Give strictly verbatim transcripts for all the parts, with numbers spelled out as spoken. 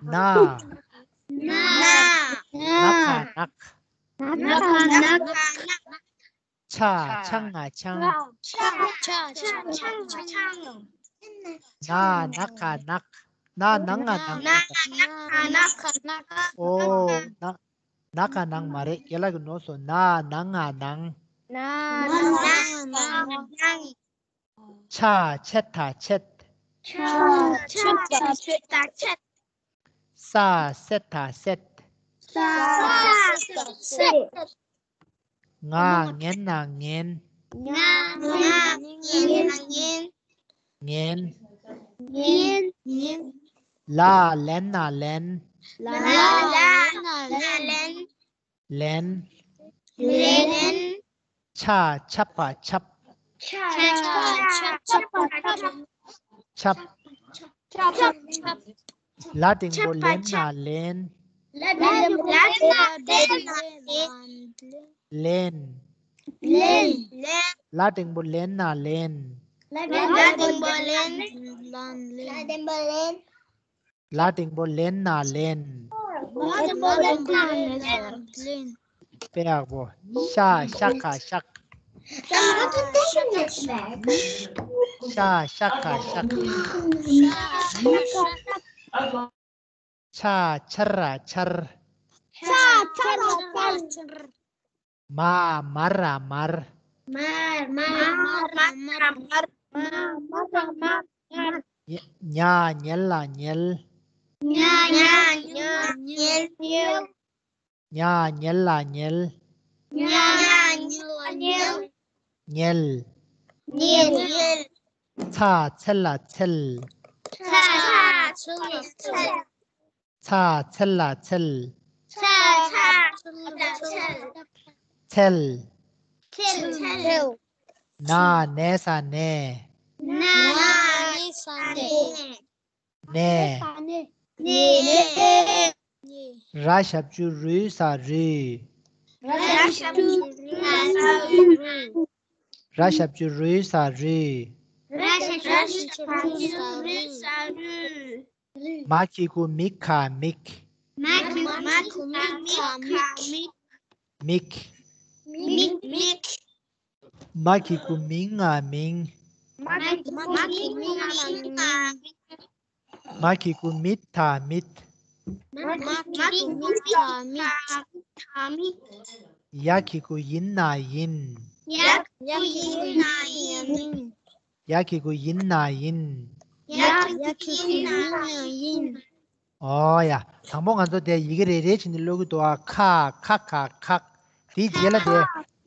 ན། ན་ག་ནག། ན་ག་ནག། ཆ། ཆ་ང་ཆང་། ཆ། ཆ། ཆ། ཆ། ཆ། ཆ། ན། ན་ག་ནག། ན་ནང་ང་ནང་། ན་ག་ནག། ཨོ། ན། ན་ག་ནང་མ་རེད། རྒན་ལགས་ཀྱིས་ནོར་སོང་། ན་ནང་ང་ནང་། ན་ནང་ང་ནང་། ཆ། ཆད་ད་ཆད། ཆ། ཆད་ད་ཆད། ས། སད་ད་སད། ས། སད་ད་སད། ང་། ངན་ན་ངན། ང་། ང་། ངན་ན་ངན། ངན། ངན། ལ། ལན་ན་ལན། ལ། ལན་ན་ལན། ལན། ལན། ཆ། ཆབ་པ་ཆབ། ཆ། ཆ། ཆ། ཆབ་པ་ཆབ། ཆབ། ཆབ། ཆབ། ལ་འགྲེང་བུ་ལེན་ན་ལེན། ལ་འགྲེང་བུ་ལེན་ན་ལེན། ལེན། ལེན། ལ་འགྲེང་བུ་ལེན་ན་ལེན། ལ་འགྲེང་བུ་ལེན། ལ་འགྲེང་བུ་ལེན། ལ་འགྲེང་བུ་ལེན་ན་ལེན། ལ་འགྲེང་བུ་ལེན་ན་ལེན། དཔེ་ཡག་པོ། ཤ། ཤ་ཁ་ཤག། ཤ། ཤ་ཁ་ཤག། ཆ། ཆར་ར་ཆར། ཆ། ཆར་ར་ཆར། མ། མར་ར་མར། མ། མ། མར་ར་མར། མ། མར་ར་མར། ཉ། ཉལ་ལ་ཉལ། ཉ། ཉལ་ལ་ཉལ། ཉ། ཉལ་ལ་ཉལ། ཉ། ཉལ་ལ་ཉལ། ཉལ། ཉལ། ཉལ། ཚ། ཚལ་ལ་ཚལ། ཚ། ཚལ་ལ་ཚལ། ཚལ་ལ་ཚལ། ཚལ། ཚལ་ལ་ཚལ། ཚལ། ཚལ། ཚལ། ཚལ། ན་ནས་ས་ནས། ན་ནས་ས་ནས། ནས། ནས། ར་ཞབས་ཀྱུ་རུས་ས་རུས། ར་ཞབས་ཀྱུ་རུས་ས་རུས། ར་ཞབས་ཀྱུ་རུས་ས་རུས། ར་ཞབས་ཀྱུ་རུས་ས་རུས། མ་གི་གུ་མི་ག་མིག། མ་གི་གུ་མི་ག་མིག། མིག། མིག། མིག། མ་གི་གུ་མི་ང་མིང་། མ་གི་གུ་མི་ང་མིང་། མ་གི་གུ་མི་ད་མིད། མ་གི་གུ་མི་ད་མིད། ཡ་གི་གུ་ཡིན་ན་ཡིན། ཡ་གི་གུ་ཡིན་ན་ཡིན། ཡ་གི་གུ་ཡིན་ན་ཡིན། ཡ་གི་གུ་ཡིན་ན་ཡིན། ཨོ་ཡ། དང་པོ་ང་ཚོ་དེ་ཡི་གེ་རེ་རེ་བྱས་ནས་ཀློག་གི་འདུག་ཨ། ཁ། ཁ་ག་ཁག་དེའི་རྗེས་ལ་དེ།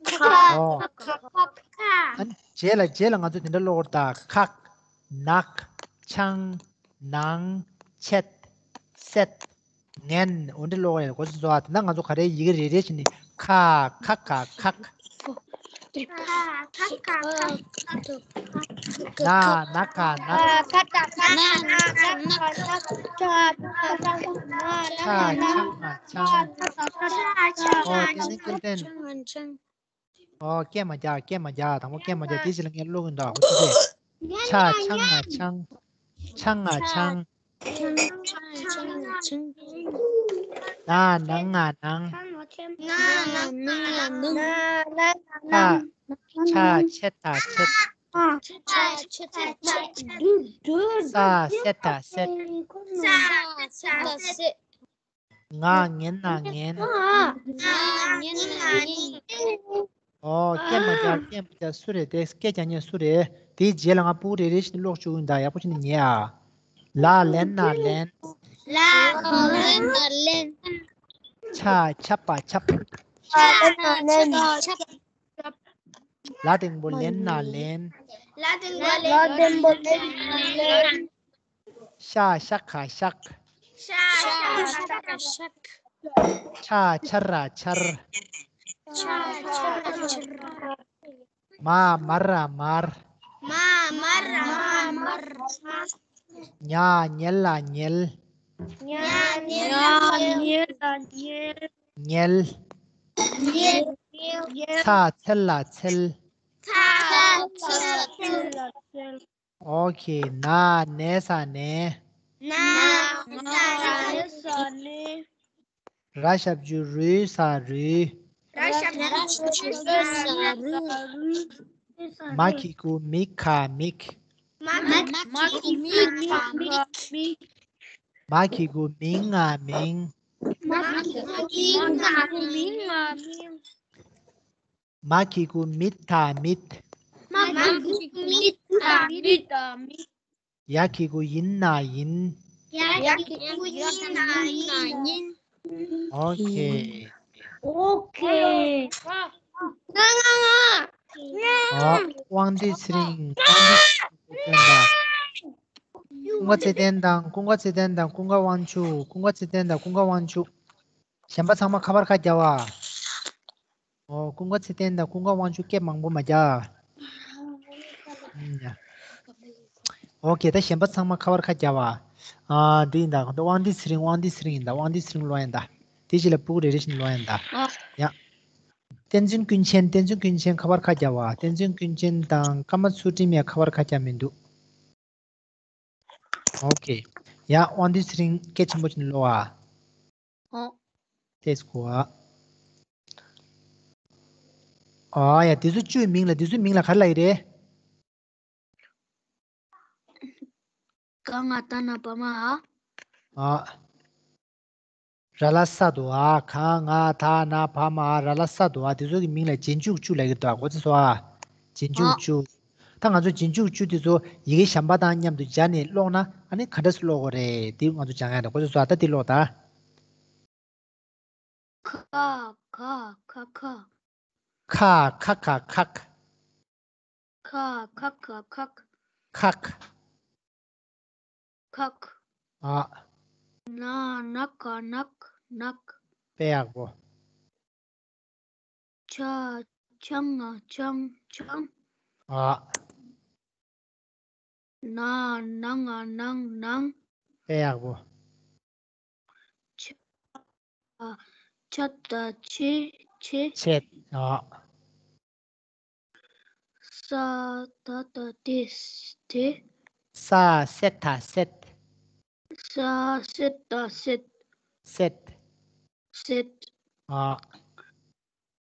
ཁ། ཨོ། ཁ། ཁ། ཁ། ཨ་ནི་རྗེས་ལ་རྗེས་ལ་ང་ཚོ་དེ་འདྲ་ཀློག་གི་འདུག་ཁག་ནག་ཆང་ནང་ཆེད་སེད་ངན། འོ་འདྲ་ཀློག་གི་ཡོད་གོ་ཚོད་ཚོད་ཨ། དེ་ན་ང་ཚོ་ག་རེ་ཡི་གེ་རེ་རེ་བྱས་ནས་ཁ། ཁ་ག་ཁག་ཁ། ཁ། ཁ། ཁ། ན། ན་ག་ནག་ཁ། ཁ། ཁ། ཁ། ཁ། ཁ། ཆ། ཆ། ང་ཆང་། ཨོ་དེ་ནི་སྐལ་ལྡན། ཨོ་སྐད་མ་རྒྱག་སྐད་མ་རྒྱག་དང་པོ་སྐད་མ་རྒྱག་དེ་ཅི་ལ་ངས་ཀློག་གིན་འདུག་ཨ་ཁུ་ཚོ། ཆ། ཆང་། ང་ཆང་། ཆང་། ང་ཆང་། ཆང་། ང་ཆང་། ན། ནང་། ང་ནང་། ཁ། ཆ། ཆེ་ད་ཆེད། ས། སེ་ད་སེད། ང་། ངན་ན་ངན། ང་། ངན་ན་ངན། ཨོ་སྐད་མ་རྒྱག་སྐད་མ་རྒྱག་སུ་རེད་དེ། སྐད་རྒྱག་མཁན་སུ་རེད། དེའི་རྗེས་ལ་ང་ཕྲུ་གུ་རེ་རེ་བཞིན་ཀློག་བཅུག་གི་ཡིན་ད། ཡག་པོ་བྱས་ནས་ཉན་ཨ། ལ། ལན་ན་ལན། ལ། ལན་ན་ལན། ཆ། ཆབ་པ་ཆབ། ཆ། ཆབ་པ་ཆབ། ལ་འགྲེང་བུ་ལེན་ན་ལེན། ལ་འགྲེང་བུ་ལེན་ན་ལེན། ཤ། ཤ་ག་ཤག་ཤ། ཤ་ག་ཤག་ཆ། ཆ་ར་ཆར། ཆ། ཆ་ར་ཆར། མ། མ་ར་མར། མ། མ་ར་མར། ཉ། ཉལ་ལ་ཉལ། ཉ། ཉལ་ལ་ཉལ། ཉལ། ཉལ། ཚ། ཚལ་ལ་ཚལ། ཚ། ཚལ་ལ་ཚལ། ཨོ་ཁེ། ན། ནས་ས་ནས། ན། ནས་ས་ནས། ར་ཞབས་ཀྱུ་རུས་ས་རུས། ར་ཞབས་ཀྱུ་རུས་ས་རུས། མ་གི་གུ་མི་ག་མིག་མ་གི་གུ་མི་ག་མིག་མ་གི་གུ་མི་ང་མིང་། མ་གི་གུ་མི་ང་མིང་། མ་གི་གུ་མི་ད་མིད། མ་གི་གུ་མི་ད་མིད། ཡ་གི་གུ་ཡིན་ན་ཡིན། ཡ་གི་གུ་ཡིན་ན་ཡིན། ཨོ་ཁེ། ཨོ་ཁེ། ང་ང་ང་། ཨོ། དབང་འདུས་ཚེ་རིང་། དབང་འདུས་ཚེ་རིང་། ཀུན་དགའ་ཚེ་བརྟན་དང་། ཀུན་དགའ་ཚེ་བརྟན་དང་། ཀུན་དགའ་དབང་ཕྱུག་ཀུན་དགའ་ཚེ་བརྟན་དང་། ཀུན་དགའ་དབང་ཕྱུག་གཞན་པ་ཚང་མ་ཁ་པར་ཁ་རྒྱབ་ཨ། ཨོ། ཀུན་དགའ་ཚེ་བརྟན་དང་ཀུན་དགའ་དབང་ཕྱུག་སྐད་མང་པོ་མ་རྒྱག་ཨ། ཨོ་ཁེ། ད་གཞན་པ་ཚང་མ་ཁ་པར་ཁ་རྒྱབ་ཨ། ཨ། འདི་ཡིན་ད། དབང་འདུས་ཚེ་རིང་། དབང་འདུས་ཚེ་རིང་ཡིན་ད། དབང་འདུས་ཚེ་རིང་ཀློག་ཡིན་ད། དེ་རྗེས་ལ་ཕྲུ་གུ་རེ་རེ་བཞིན་ཀློག་ཡིན་ད། ཨ། ཡ། བསྟན་འཛིན་ཀུན་མཁྱེན། བསྟན་འཛིན་ཀུན་མཁྱེན་ཁ་པར་ཁ་རྒྱབ་ཨ། བསྟན་འཛིན་ཀུན་མཁྱེན་དང་ཀརྨ་ཚུལ་ཁྲིམས་ཡང་ཁ་པར་ཁ་རྒྱབ་མི་འདུག་ཨོ་ཁེ། ཡ། དབང་འདུས་ཚེ་རིང་སྐད་ཆེན་པོ་བྱས་ནས་ཀློག་ཨ། ཨོ། ཏེས་གོ་ཨ། ཨ་ཡ། དེ་ཚོ་བཅུའི་མིང་ལ། དེ་ཚོའི་མིང་ལ་ག་རེ་ལབ་ཀྱི་རེད། ག་ང་ད་ན་བ་མ། ཨ། ར་ལ་ས་འདུག་ཨ། ག་ང་ད་ན་བ་མ། ར་ལ་ས་འདུག་ཨ། དེ་ཚོ་གི་མིང་ལ་རྗེས་འཇུག་བཅུ་ལབ་ཀྱི་འདུག་ཨ། གོ་ཚོད་སོང་ཨ། རྗེས་འཇུག་ཨ། བཅུ། ད་ང་ཚོ་རྗེས་འཇུག་བཅུ་དེ་ཚོ་ཡི་གེ་གཞན་པ་དང་མཉམ་དུ་སྦྱར་ནས་ཀློག་ན། ཨ་ནི་ག་འདྲ་སེ་ཀློག་དགོས་རེད། དེ་ང་ཚོ་སྦྱང་ཡ་འདུག་གོ་ཚོད་སོང་ཨ། ད་དེ་ཀློག་ད། ཁ། ཁ། ཁ། ཁ། ཁ། ཁ། ཁ། ཁ། ཁ། ཁ། ཁ། ཁ། ཁ། ཁ། ཁ། ཨ། ན་ན་ག་ནག་ནག་དཔེ་ཡག་པོ། ཆ་ཆང་ང་ཆང་ཆང་། ཨ། ན་ན་ང་ནང་ནང་། དཔེ་ཡག་པོ། ཆ་ཆ་ད་ཆེ་ཆེ། ཆེད། ཨ། ས་ད་ད་དེ་དེ། ས་སེ་ད་སེད། ས་སེ་ད་སེད། སེད། སེད། ཨ།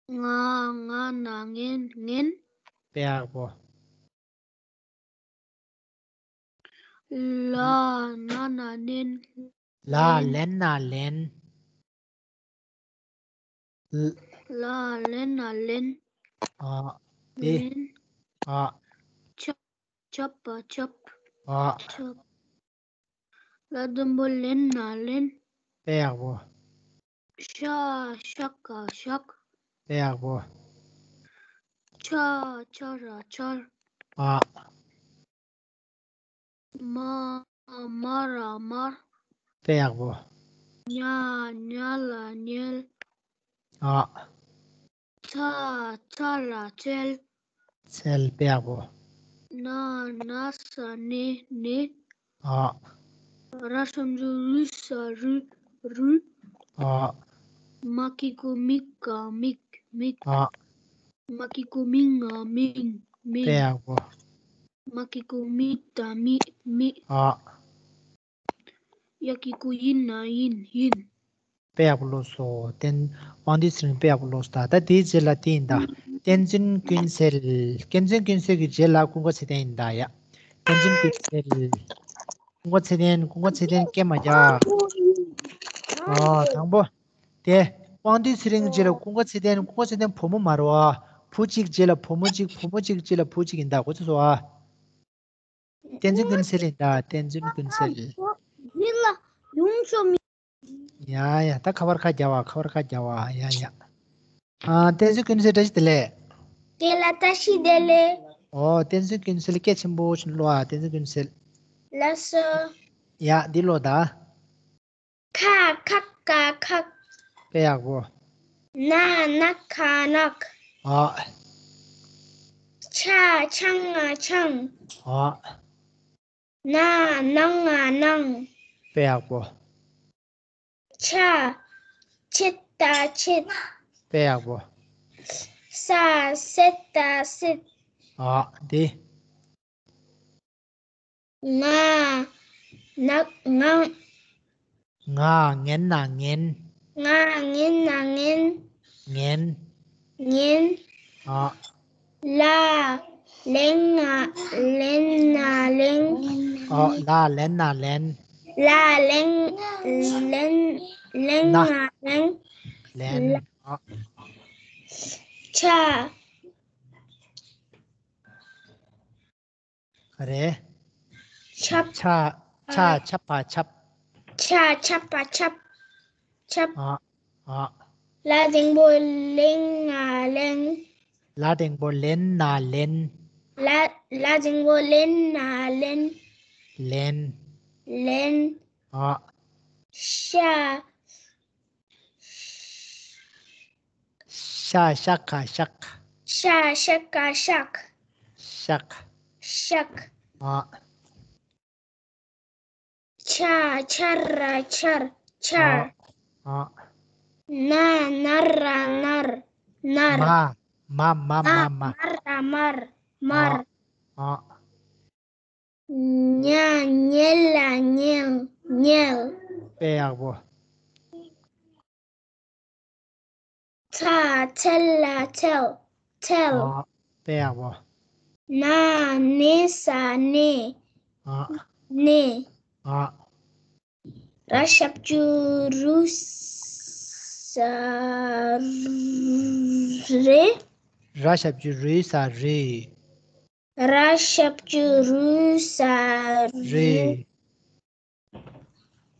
ང་ང་ན་ངན་ངན། དཔེ་ཡག་པོ། ལ་ན་ན་ནན། ལ་ལན་ན་ལན། ལ་ལ་ལན་ན་ལན། ཨ། དེ། ལན། ཨ། ཆ་ཆབ་པ་ཆབ། ཨ། ཆབ། ལ་དུམ་བུ་ལེན་ན་ལེན། དཔེ་ཡག་པོ། ཤ་ཤ་ཀ་ཤག་དཔེ་ཡག་པོ། ཆ་ཆ་ར་ཆར། ཨ། མ་མ་ར་མར། དཔེ་ཡག་པོ། ཉ་ཉ་ལ་ཉལ། ཨ། ཚ་ཚ་ལ་ཚལ། ཚལ་དཔེ་ཡག་པོ། ན་ན་ས་ནས་ནས། ཨ། ར་ཞབས་ཀྱུ་རུ་ས་རུས་རུས། ཨ། མ་གི་གུ་མི་ག་མིག་མིག་ཨ། མ་གི་གུ་མི་ང་མིང་མིང་། དཔེ་ཡག་པོ། མ་གི་གུ་མི་ད་མི་མི། ཨ། ཡ་གི་གུ་ཡི་ན་ཡིན་ཡིན། དཔེ་ཡག་པོ་ཀློག་སོང་། བསྟན། དབང་འདུས་ཚེ་རིང་དཔེ་ཡག་པོ་ཀློག་སོང་། ད་ལྟ་དེའི་རྗེས་ལ་དེ་ཡིན་ད། བསྟན་འཛིན་ཀུན་གསལ། བསྟན་འཛིན་ཀུན་གསལ་གྱི་རྗེས་ལ་ཀུན་དགའ་ཚེ་བརྟན་ཡིན་ད་ཡ། བསྟན་འཛིན་ཀུན་གསལ། ཀུན་དགའ་ཚེ་བརྟན། ཀུན་དགའ་ཚེ་བརྟན་སྐད་མ་རྒྱག་ཨ། དང་པོ། དེ། དབང་འདུས་ཚེ་རིང་རྗེས་ལ་ཀུན་དགའ་ཚེ་བརྟན། ཀུན་དགའ་ཚེ་བརྟན་བུ་མོ་མ་རེད་བ། བུ་གཅིག་རྗེས་ལ་བུ་མོ་གཅིག་བུ་མོ་གཅིག་རྗེས་ལ་བུ་གཅིག་ཡིན་ད་གོ་ཚོད་སོང་ཨ། བསྟན་འཛིན་ཀུན་གསལ་ཡིན་ད། བསྟན་འཛིན་ཀུན་གསལ། ཡིན་ལ་ཡོང་ཆོག་མི། ཡ་ཡ། ད་ཁ་པར་ཁ་རྒྱག་བ། ཁ་པར་ཁ་རྒྱག་བ། ཡ་ཡ། ཨ། བསྟན་འཛིན་ཀུན་གསལ་བཀྲ་ཤིས་བདེ་ལེགས། དེ་ལ་བཀྲ་ཤིས་བདེ་ལེགས། ཨོ། བསྟན་འཛིན་ཀུན་གསལ་སྐད་ཆེན་པོ་ཞིག་ཀློག་ཨ། བསྟན་འཛིན་ཀུན་གསལ། ལགས་སོ། ཡ་འདི་ཀློག་ད། ཁ་ཁ་ག་ཁག་དཔེ་ཡག་པོ། ན་ན་ག་ནག་ཨ། ཆ་ཆང་ང་ཆང་། ཨ། ན་ནང་ང་ནང་། དཔེ་ཡག་པོ། ཆ་ཆེ་ད་ཆེད། དཔེ་ཡག་པོ། ས་སེ་ད་སེད། ཨ། འདི། ང་ན་ངང་། ང་ངན་ན་ངན། ང་ངན་ན་ངན། ངན། ངན། ཨ། ལ་ལེན་ང་ལེན་ན་ལེན། ཨ། ལ་ལེན་ན་ལེན། ལ་ལེན་ལེན་ལེན་ན་ང་ལེན། ལེན། ཨ། ཆ། ག་རེ། ཆབ། ཆ། ཆ་ཆབ་པ་ཆབ། ཆ་ཆབ་པ་ཆབ། ཆབ། ཨ། ཨ། ལ་འགྲེང་བུ་ལེན་ང་ལེན། ལ་འགྲེང་བུ་ལེན་ན་ལེན། ལ་ལ་འགྲེང་བུ་ལེན་ན་ལེན། ལེན། ལེན། ཨ། ཤ། ཤ་ཤ་ཁ་ཤག་ཤ་ཤ་ཀ་ཤག་ཤག་ཤག་ཨ། ཆ་ཆ་ར་ཆར་ཆར། ཨ། ཨ། ན་ན་ར་ནར་ནར། མ། མ་མ་མ་མ། མ་ར་མར་མར། ཨ། ཉ་ཉལ་ལ་ཉལ་ཉལ། དཔེ་ཡག་པོ། ཚ་ཚལ་ལ་ཚལ་ཚལ། ཨ། དཔེ་ཡག་པོ། ན་ནས་ས་ནས་ཨ། ནས། ཨ། ར་ཞབས་ཀྱུ་རུ་ས་རེད། ར་ཞབས་ཀྱུ་རུ་ས་རེད། ར་ཞབས་ཀྱུ་རུ་ས་རུ། རེད།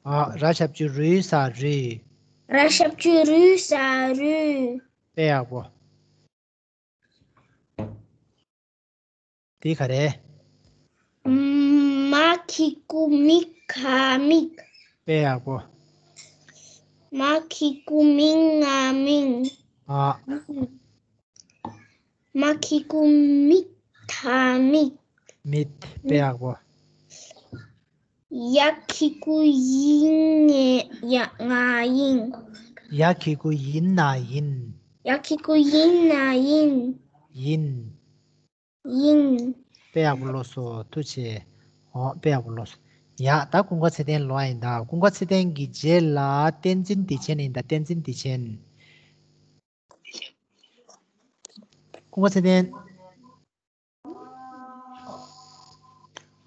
ཨ། ར་ཞབས་ཀྱུ་རུ་ས་རུ། ར་ཞབས་ཀྱུ་རུ་ས་རུ། དཔེ་ཡག་པོ། དེ་ག་རེ། ཨུམ། མ་གི་གུ་མི་ག་མིག། དཔེ་ཡག་པོ། མ་གི་གུ་མི་ང་མིང་། ཨ། མ་གི་གུ་མི་ད་མིག། མིད། དཔེ་ཡག་པོ། ཡ་གི་གུ་ཡི་ང་ཡ་ང་ཡིན། ཡ་གི་གུ་ཡིན་ན་ཡིན། ཡ་གི་གུ་ཡིན་ན་ཡིན། ཡིན། ཡིན། དཔེ་ཡག་པོ་ལོས་སོ། ཐུགས་རྗེ་ཆེ། འོ་དཔེ་ཡག་པོ་ལོས་སོ། ཡ་ད་ཀུན་དགའ་ཚེ་བརྟན་ལོས་ཡིན་ད། ཀུན་དགའ་ཚེ་བརྟན་གྱི་རྗེས་ལ་བསྟན་འཛིན་བདེ་ཆེན་ཡིན་ད། བསྟན་འཛིན་བདེ་ཆེན། ཀུན་དགའ་ཚེ་བརྟན།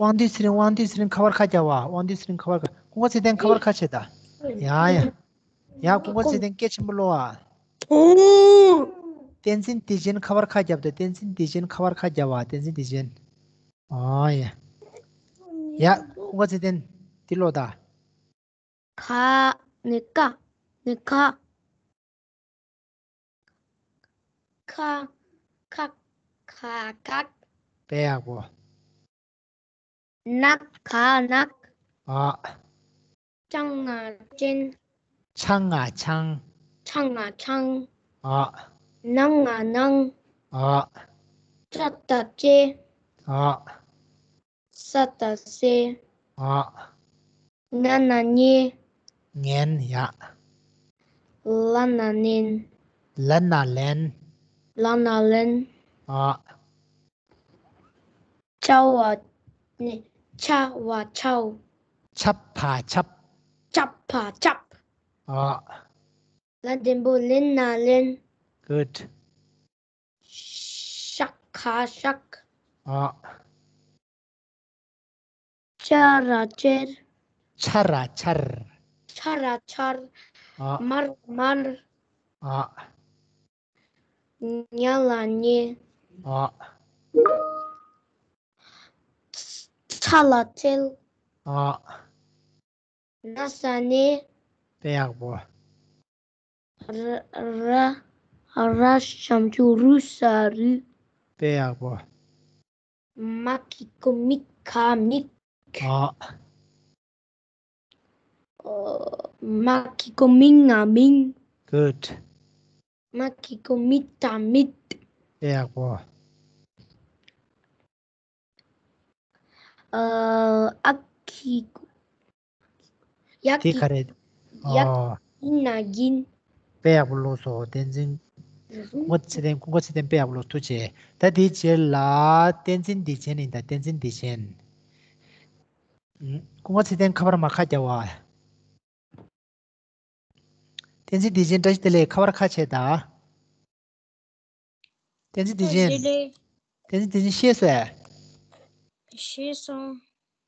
དབང་འདུས་ཚེ་རིང་། དབང་འདུས་ཚེ་རིང་ཁ་པར་ཁ་རྒྱབ་པ། དབང་འདུས་ཚེ་རིང་ཁ་པར་ཁ། ཀུན་དགའ་ཚེ་བརྟན་ཁ་པར་ཁ་བྱེད་ད། ཡ་ཡ། ཡ་ཀུན་དགའ་ཚེ་བརྟན་སྐད་ཆེན་པོ་ལོས་ཨ། བསྟན་འཛིན་བདེ་ཆེན་ཁ་པར་ཁ་རྒྱབ་ད། བསྟན་འཛིན་བདེ་ཆེན་ཁ་པར་ཁ་རྒྱབ་པ། བསྟན་འཛིན་བདེ་ཆེན། ཨོ་ཡ། ཡ་ཀུན་དགའ་ཚེ་བརྟན་འདི་ལོས་ད། ག་ནི་ཀ་ནི་ག་ཁ་ཁ་ཁ་ཁ་ཁ། དཔེ་ཡག་པོ། ནག་ག་ནག་ཨ། ཅང་ང་ཅན། ཆང་ང་ཆང་། ཆང་ང་ཆང་། ཨ། ནང་ང་ནང་། ཨ། ཅ་ད་ཅེ། ཨ། ས་ད་སེ། ཨ། ན་ན་ཉེ། ངན་ཡ། ལ་ན་ལེན། ལ་ན་ལེན། ལ་ན་ལེན། ཨ། ཅ་བ་ནི་ཆ་བ་ཆའོ། ཆ་ཕ་ཆབ། ཅ་ཕ་ཅབ། ཨ། ལ་འགྲེང་བུ་ལེ་ན་ལེན། Good. ཤ་ཁ་ཤག་ཨ། ཅ་ར་ཅེར། ཆ་ར་ཆར། ཆ་ར་ཆར། ཨ། མ་ར་མར། ཨ། ཉ་ལ་ཉེ། ཨ། ཚ་ལ་ཚལ། ཨ། ན་ས་ནེ། དཔེ་ཡག་པོ། ར་ར་ར་ཞབས་ཀྱུ་རུ་ས་རུས། དཔེ་ཡག་པོ། མ་གི་གུ་མི་ག་མིག་ཨ། མ་གི་གུ་མི་ང་མིང་། Good. མ་གི་གུ་མི་ད་མིད། དཔེ་ཡག་པོ། ཨ་གི་གུ་ཡ་དེ་གི་ག་རེད། ཡ་ཨོ། ཡིན་ན་ཡིན། དཔེ་ཡག་པོ་ལོས་སོ། བསྟན་འཛིན། ཀུན་དགའ་ཚེ་བརྟན། ཀུན་དགའ་ཚེ་བརྟན་དཔེ་ཡག་པོ་ལོས། ཐུགས་རྗེ་ཆེ། ད་དེའི་རྗེས་ལ་བསྟན་འཛིན་བདེ་ཆེན་ཡིན་ད། བསྟན་འཛིན་བདེ་ཆེན། ཀུན་དགའ་ཚེ་བརྟན་ཁ་པར་མ་ཁ་རྒྱབ་པ། བསྟན་འཛིན་བདེ་ཆེན་བཀྲ་ཤིས་བདེ་ལེགས། ཁ་པར་ཁ་བྱེད་ད། བསྟན་འཛིན་བདེ་ཆེན། བདེ་ལེགས། བསྟན་འཛིན་བདེ་ཆེན་ཤེས་སོང་ཨེ། ཤེས་སོང་།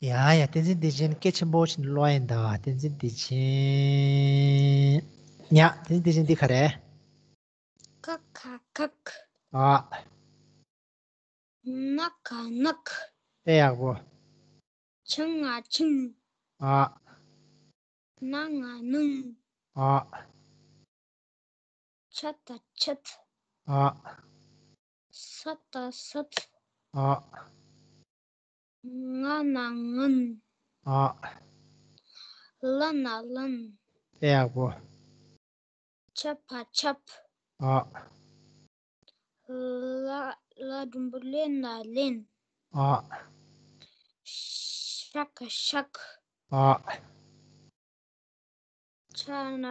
ཡ་ཡ། བསྟན་འཛིན་བདེ་ཆེན་སྐད་ཆེན་པོ་ཞིག་ལོས་ཡིན་ད། བསྟན་འཛིན་བདེ་ཆེན། ཡ་བསྟན་འཛིན་བདེ་ཆེན་འདི་ག་རེད། ཀ་ཁ་ཁག་ཨ། ན་ག་ནག་དཔེ་ཡག་པོ། ཆང་ང་ཆིང་། ཨ། ན་ང་ནང་། ཨ། ཆ་ད་ཆད། ཨ། ས་ད་སད། ཨ། ང་ན་ངན། ཨ། ལ་ན་ལན། དཔེ་ཡག་པོ། ཆ་ཕ་ཆབ། ཨ། ལ་ལ་འགྲེང་བུ་ལེ་ན་ལེན། ཨ། ཤ་ཁ་ཤག་ཨ། ཆ་ན་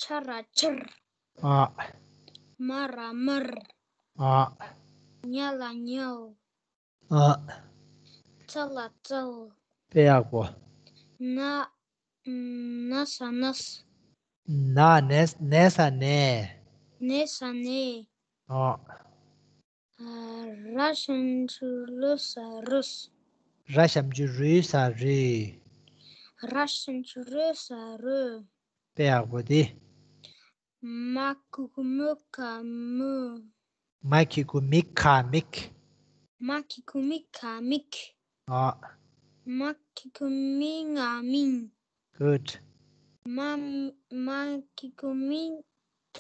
ཆ་ར་ཆར། ཨ། མ་ར་མར། ཨ། ཉ་ལ་ཉལ། ཨ། ཚ་ལ་ཚལ། དཔེ་ཡག་པོ། ན་ན་ས་ནས། ན་ནས་ནས་ས་ནས། ནས་ས་ནས། ཨ། ར་ཞབས་ཀྱུ་རུ་ས་རུས། ར་ཞབས་ཀྱུ་རུ་ས་རུས། ར་ཞབས་ཀྱུ་རུ་ས་རུས། དཔེ་ཡག་པོ་འདི། མ་གི་གུ་མི་ག་མིག་མ་གི་གུ་མི་ག་མིག་མ་གི་གུ་མི་ག་མིག་ཨ། མ་གི་གུ་མི་ང་མིང་། Good. མ་མ་གི་གུ་མི་ད།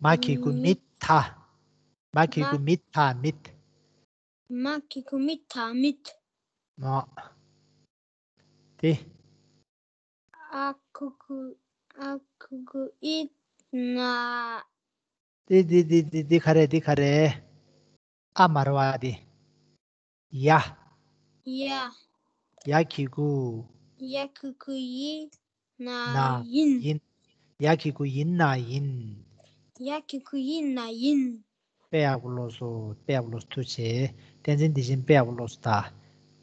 མ་གི་གུ་མི་ད། མ་གི་གུ་མི་ད་མིད། མ་གི་གུ་མི་ད་མིད། ཨ། དེ། ཨ་ཁུ་ཁུ། ཨ་ཁུ་ཁུ་ཨི་ན། དེ་དེ་དེ་དེ་དེ་ག་རེ། དེ་ག་རེ། ཨ་མར་བ་དེ། ཡ། ཡ། ཡ་གི་གུ། ཡ་གི་གུ་ཡི་ན་ན་ཡིན། ཡིན། ཡ་གི་གུ་ཡིན་ན་ཡིན། ཡ་གི་གུ་ཡིན་ན་ཡིན། དཔེ་ཡག་པོ་ལོས་སོ། དཔེ་ཡག་པོ་ལོས་སོ། ཐུགས་རྗེ་ཆེ། བསྟན་འཛིན་བདེ་ཆེན། དཔེ་ཡག་པོ་ལོས་སོ་ད།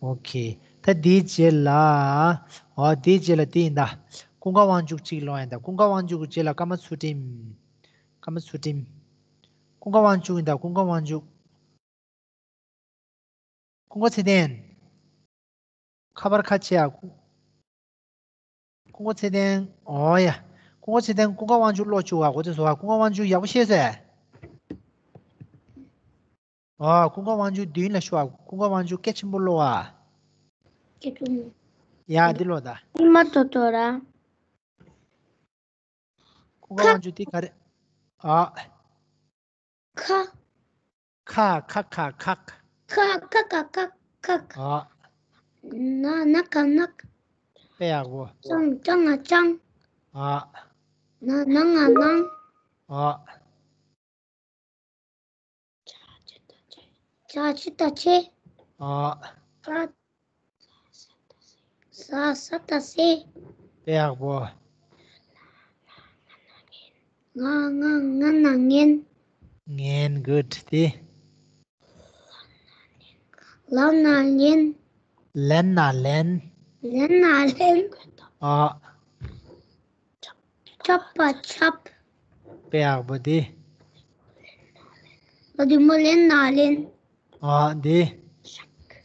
ཨོ་ཁེ། ད་དེའི་རྗེས་ལ། ཨོ་དེའི་རྗེས་ལ་དེ་ཡིན་ད། ཀུན་དགའ་དབང་ཕྱུག་གཅིག་ལོས་ཡིན་ད། ཀུན་དགའ་དབང་ཕྱུག་གི་རྗེས་ལ་ཀརྨ་ཚུལ་ཁྲིམས། ཀརྨ་ཚུལ་ཁྲིམས། ཀུན་དགའ་དབང་ཕྱུག་ཡིན་ད། ཀུན་དགའ་དབང་ཕྱུག་ཀུན་དགའ་ཚེ་བརྟན། ཁ་པར་ཁ་ཆེ་ཡ། ཀུན་དགའ་ཚེ་བརྟན། ཨོ་ཡ། ཀུན་དགའ་ཚེ་བརྟན། ཀུན་དགའ་དབང་ཕྱུག་ཀློག་བཅུག་ཨ། གོ་ཚེ་བཟོ་ཨ། ཀུན་དགའ་དབང་ཕྱུག་ཡག་པོ་ཤེས་སོང་ཨ། ཨོ་ཀུན་དགའ་དབང་ཕྱུག་མདུན་ལ་ཤོག་ཨ། ཀུན་དགའ་དབང་ཕྱུག་སྐད་ཆེན་པོ་ཀློག་ཨ། སྐད་ཆུང་། ཡ་འདི་ཀློག་ད། ཉི་མ་ཏོ་ཏོ་ར། ཀུན་དགའ་དབང་ཕྱུག་དེ་ག་རེ། ཨ། ཁ། ཁ་ཁ་ཁ་ཁག་ཁ་ཁ་ཁ་ཁག་ཁག་ཨ། ན་ན་ག་ནག་དཔེ་ཡག་པོ། ཅང་ཅང་ང་ཅང་། ཨ། ན་ན་ང་ནང་། ཨ། ཅ་ཅི་ད་ཅེ། ཨ། ཀ་ས་ས་ད་སེ། དཔེ་ཡག་པོ། ང་ང་ང་ན་ངན། ངན། གུཌ། དེ། ལ་ན་ལེན། ལན་ན་ལེན། ལན་ན་ལེན། ཨ། ཆབ་པ་ཆབ། དཔེ་ཡག་པོ་དེ། ལ་དུ་མོ་ལེན་ན་ལེན། ཨ་དེ།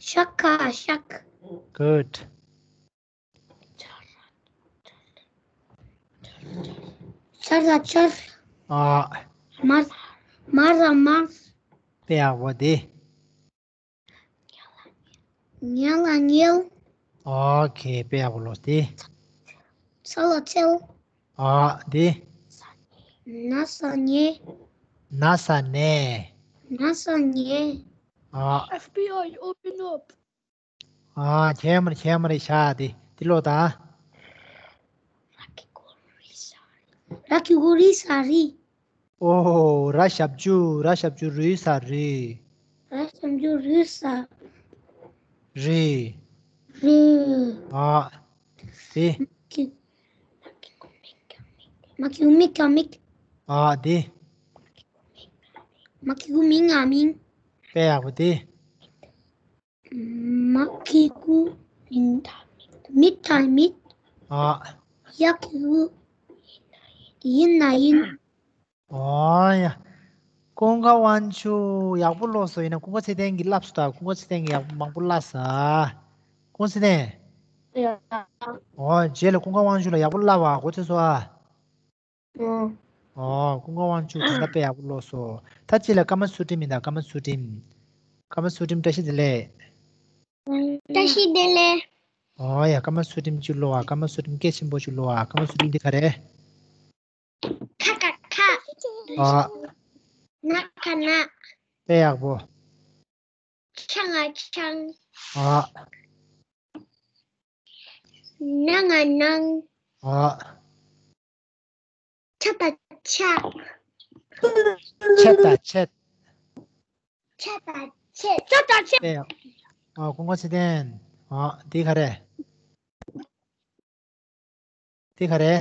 ཤ་ཁ་ཤག་གུཌ། ཆར་ར་ཆར། ཨ། མར་མར་ར་མར། དཔེ་ཡག་པོ་དེ། ཉལ་ལ་ཉལ། ཨོ་ཁེ། དཔེ་ཡག་པོ་ལོས་དེ། ཚ་ལ་ཚལ། ཨ་དེ། ན་ས་ནས། ན་ས་ནས། ན་ས་ནས། ཨ། FBI, open up. ཨ་ཁྱེད་མར་ཁྱེད་མར་ཤ་དེ་དེ་ཀློག་ད། ར་གི་གུ་རི་ས་རི། ཨོ། ར་ཞབས་ཀྱུ། ར་ཞབས་ཀྱུ་རུའི་ས་རུས། ར་ཞབས་ཀྱུ་རུའི་ས། རི། རི། ཨ། དེ། གི་མ་གི་གུ་མི་ག་མིག་ཨ་དེ། མ་གི་གུ་མི་ང་མིང་། དཔེ་ཡག་པོ་དེ། མ་གི་གུ་མི་ད་མིད། ཨ། ཡ་གི་གུ་ཡིན་ན་ཡིན། ཨོ་ཡ། ཀུན་དགའ་དབང་ཕྱུག་ཡག་པོ་ཀློག་སོང་། ཡིན་ན་ཀུན་དགའ་ཚེ་བརྟན་གྱིས་བསླབས་སོང་ད། ཀུན་དགའ་ཚེ་བརྟན་གྱིས་ཡག་པོ་མང་པོ་བསླབས་སོང་། ཀུན་དགའ་ཚེ་བརྟན། ཡ། ཨོ་རྗེས་ལ་ཀུན་དགའ་དབང་ཕྱུག་ལ་ཡག་པོ་བསླབས་པ་གོ་ཚོད་སོང་ཨ། ཨོ། ཨོ་ཀུན་དགའ་དབང་ཕྱུག་ད་ལྟ་དཔེ་ཡག་པོ་ཀློག་སོང་། ད་ཅི་ལ་ཀརྨ་ཚུལ་ཁྲིམས་ཡིན་ད། ཀརྨ་ཚུལ་ཁྲིམས། ཀརྨ་ཚུལ་ཁྲིམས་བཀྲ་ཤིས་བདེ་ལེགས། བཀྲ་ཤིས་བདེ་ལེགས། ཨོ་ཡ། ཀརྨ་ཚུལ་ཁྲིམས་ཅིག་ཀློག་ཨ། ཀརྨ་ཚུལ་ཁྲིམས་སྐད་ཆེན་པོ་ཅིག་ཀློག་ཨ། ཀརྨ་ཚུལ་ཁྲིམས་འདི་ག་རེ། ཁ་ཁ་ཁ། ཨོ། ན་ཁ་ན། དཔེ་ཡག་པོ། ཆ་ང་ཆང་། ཨོ། ན་ང་ནང་། ཨོ། ཆ་ད་ཆ། ཆ་ད་ཆ། ཆ་ད་ཆ། ཆ་ད་ཆ། དཔེ་ཡག་ཨོ། ཀུན་དགའ་ཚེ་བརྟན། ཨོ། འདི་ག་རེ། དེ་ག་རེ།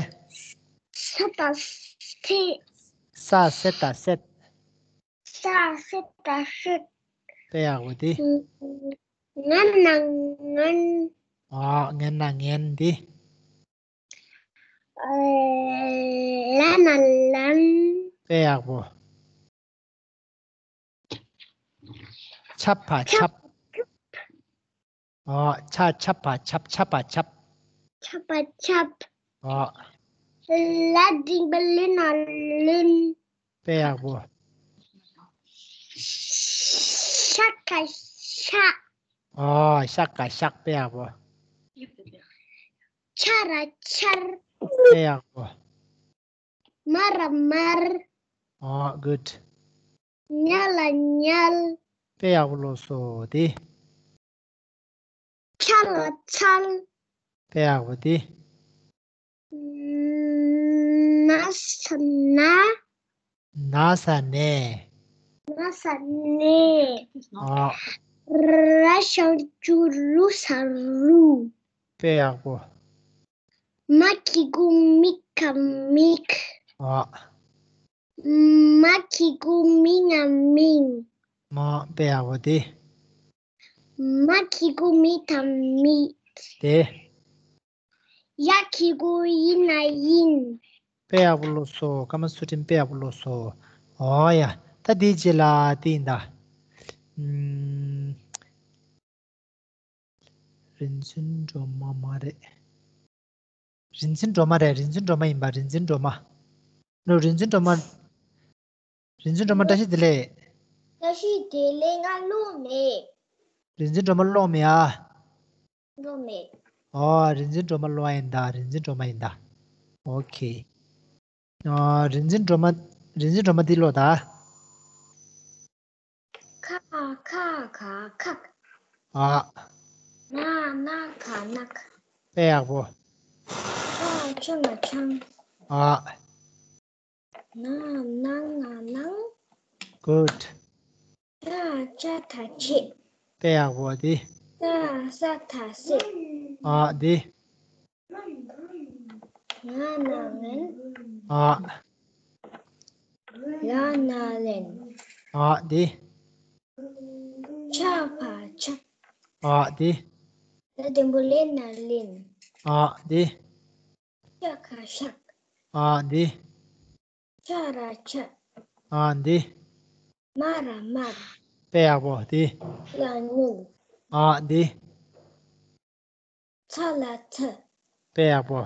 ས་ད་སེ། ས་སེ་ད་སེད། ས་སེ་ད་སེད། དཔེ་ཡག་པོ་དེ། ང་ན་ངན། ཨ། ངན་ན་ངན་དེ། ཨ། ལ་ན་ལན། དཔེ་ཡག་པོ། ཆབ་པ་ཆབ། ཨོ། ཆ་ཆབ་པ་ཆབ། ཆབ་པ་ཆབ། ཆབ་པ་ཆབ། ཨོ། ལ་འགྲེང་བུ་ལི་ན་ལིན། དཔེ་ཡག་པོ། ཤ་ཀ་ཤ། ཨོ། ཤ་ཀ་ཤག། དཔེ་ཡག་པོ། ཆ་ར་ཆར། དཔེ་ཡག་པོ། མ་ར་མར། ཨོ། གུཌ། ཉ་ལ་ཉལ། དཔེ་ཡག་པོ་ཀློག་སོང་དེ། ཆ་ལ་འཆལ། དཔེ་ཡག་པོ་དེ། ན་ས་ན། ན་ས་ནས། ན་ས་ནས། ཨ། ར་ཞབས་ཀྱུ་རུ་ས་རུ། དཔེ་ཡག་པོ། མ་གི་གུ་མི་ག་མིག་ཨ། མ་གི་གུ་མི་ང་མིང་། མ། དཔེ་ཡག་པོ་དེ། མ་གི་གུ་མི་ད་མིད། དེ། ཡ་གི་གུ་ཡི་ན་ཡིན། དཔེ་ཡག་པོ་ལོ་སོ། ཀ་མ་སུ་ཏྲིམ་དཔེ་ཡག་པོ་ལོ་སོ། ཨོ་ཡ། ད་དེའི་རྗེས་ལ་དེ་ཡིན་ད། ཨུམ། རིན་ཆེན་སྒྲོལ་མ་མ་རེད། རིན་ཆེན་སྒྲོལ་མ་རེད། རིན་ཆེན་སྒྲོལ་མ་ཡིན་པ། རིན་ཆེན་སྒྲོལ་མ། ནོ། རིན་ཆེན་སྒྲོལ་མ། རིན་ཆེན་སྒྲོལ་མ་བཀྲ་ཤིས་བདེ་ལེགས། བཀྲ་ཤིས་བདེ་ལེགས། ང་ཀློག་མེད། རིན་ཆེན་སྒྲོལ་མ་ཀློག་མེད་ཨ། ཀློག་མེད། ཨོ། རིན་ཆེན་སྒྲོལ་མ་ཀློག་ཡིན་ད། རིན་ཆེན་སྒྲོལ་མ་ཡིན་ད། ཨོ་ཁེ། ཨོ། རིན་ཆེན་སྒྲོལ་མ། རིན་ཆེན་སྒྲོལ་མ་འདི་ཀློག་ད། ཁ་ཁ་ག་ཁག་ཨ། ན་ན་ག་ནག་དཔེ་ཡག་པོ། ཆ་ཆ་ན་ཆང་། ཨ། ན་ན་ང་ནང་། Good། ཆ་ཆ་ད་ཆེ། དཔེ་ཡག་པོ་དེ། ས་ས་ད་སེ། ཨ་དེ། ང་ན་ངན། ཨ། ལ་ན་ལན། ཨ་དེ། ཆ་ཕ་ཆག་ཨ་དེ། ལ་ལྡེམ་པོ་ལེ་ན་ལེན། ཨ་དེ། ཤ་ཁ་ཤག་ཨ་དེ། ཆ་ར་ཆག་ཨ་དེ། མ་ར་མར། དཔེ་ཡག་པོ་དེ། ལ་ནུ། ཨ་དེ། ཚ་ལ་ཚ། དཔེ་ཡག་པོ།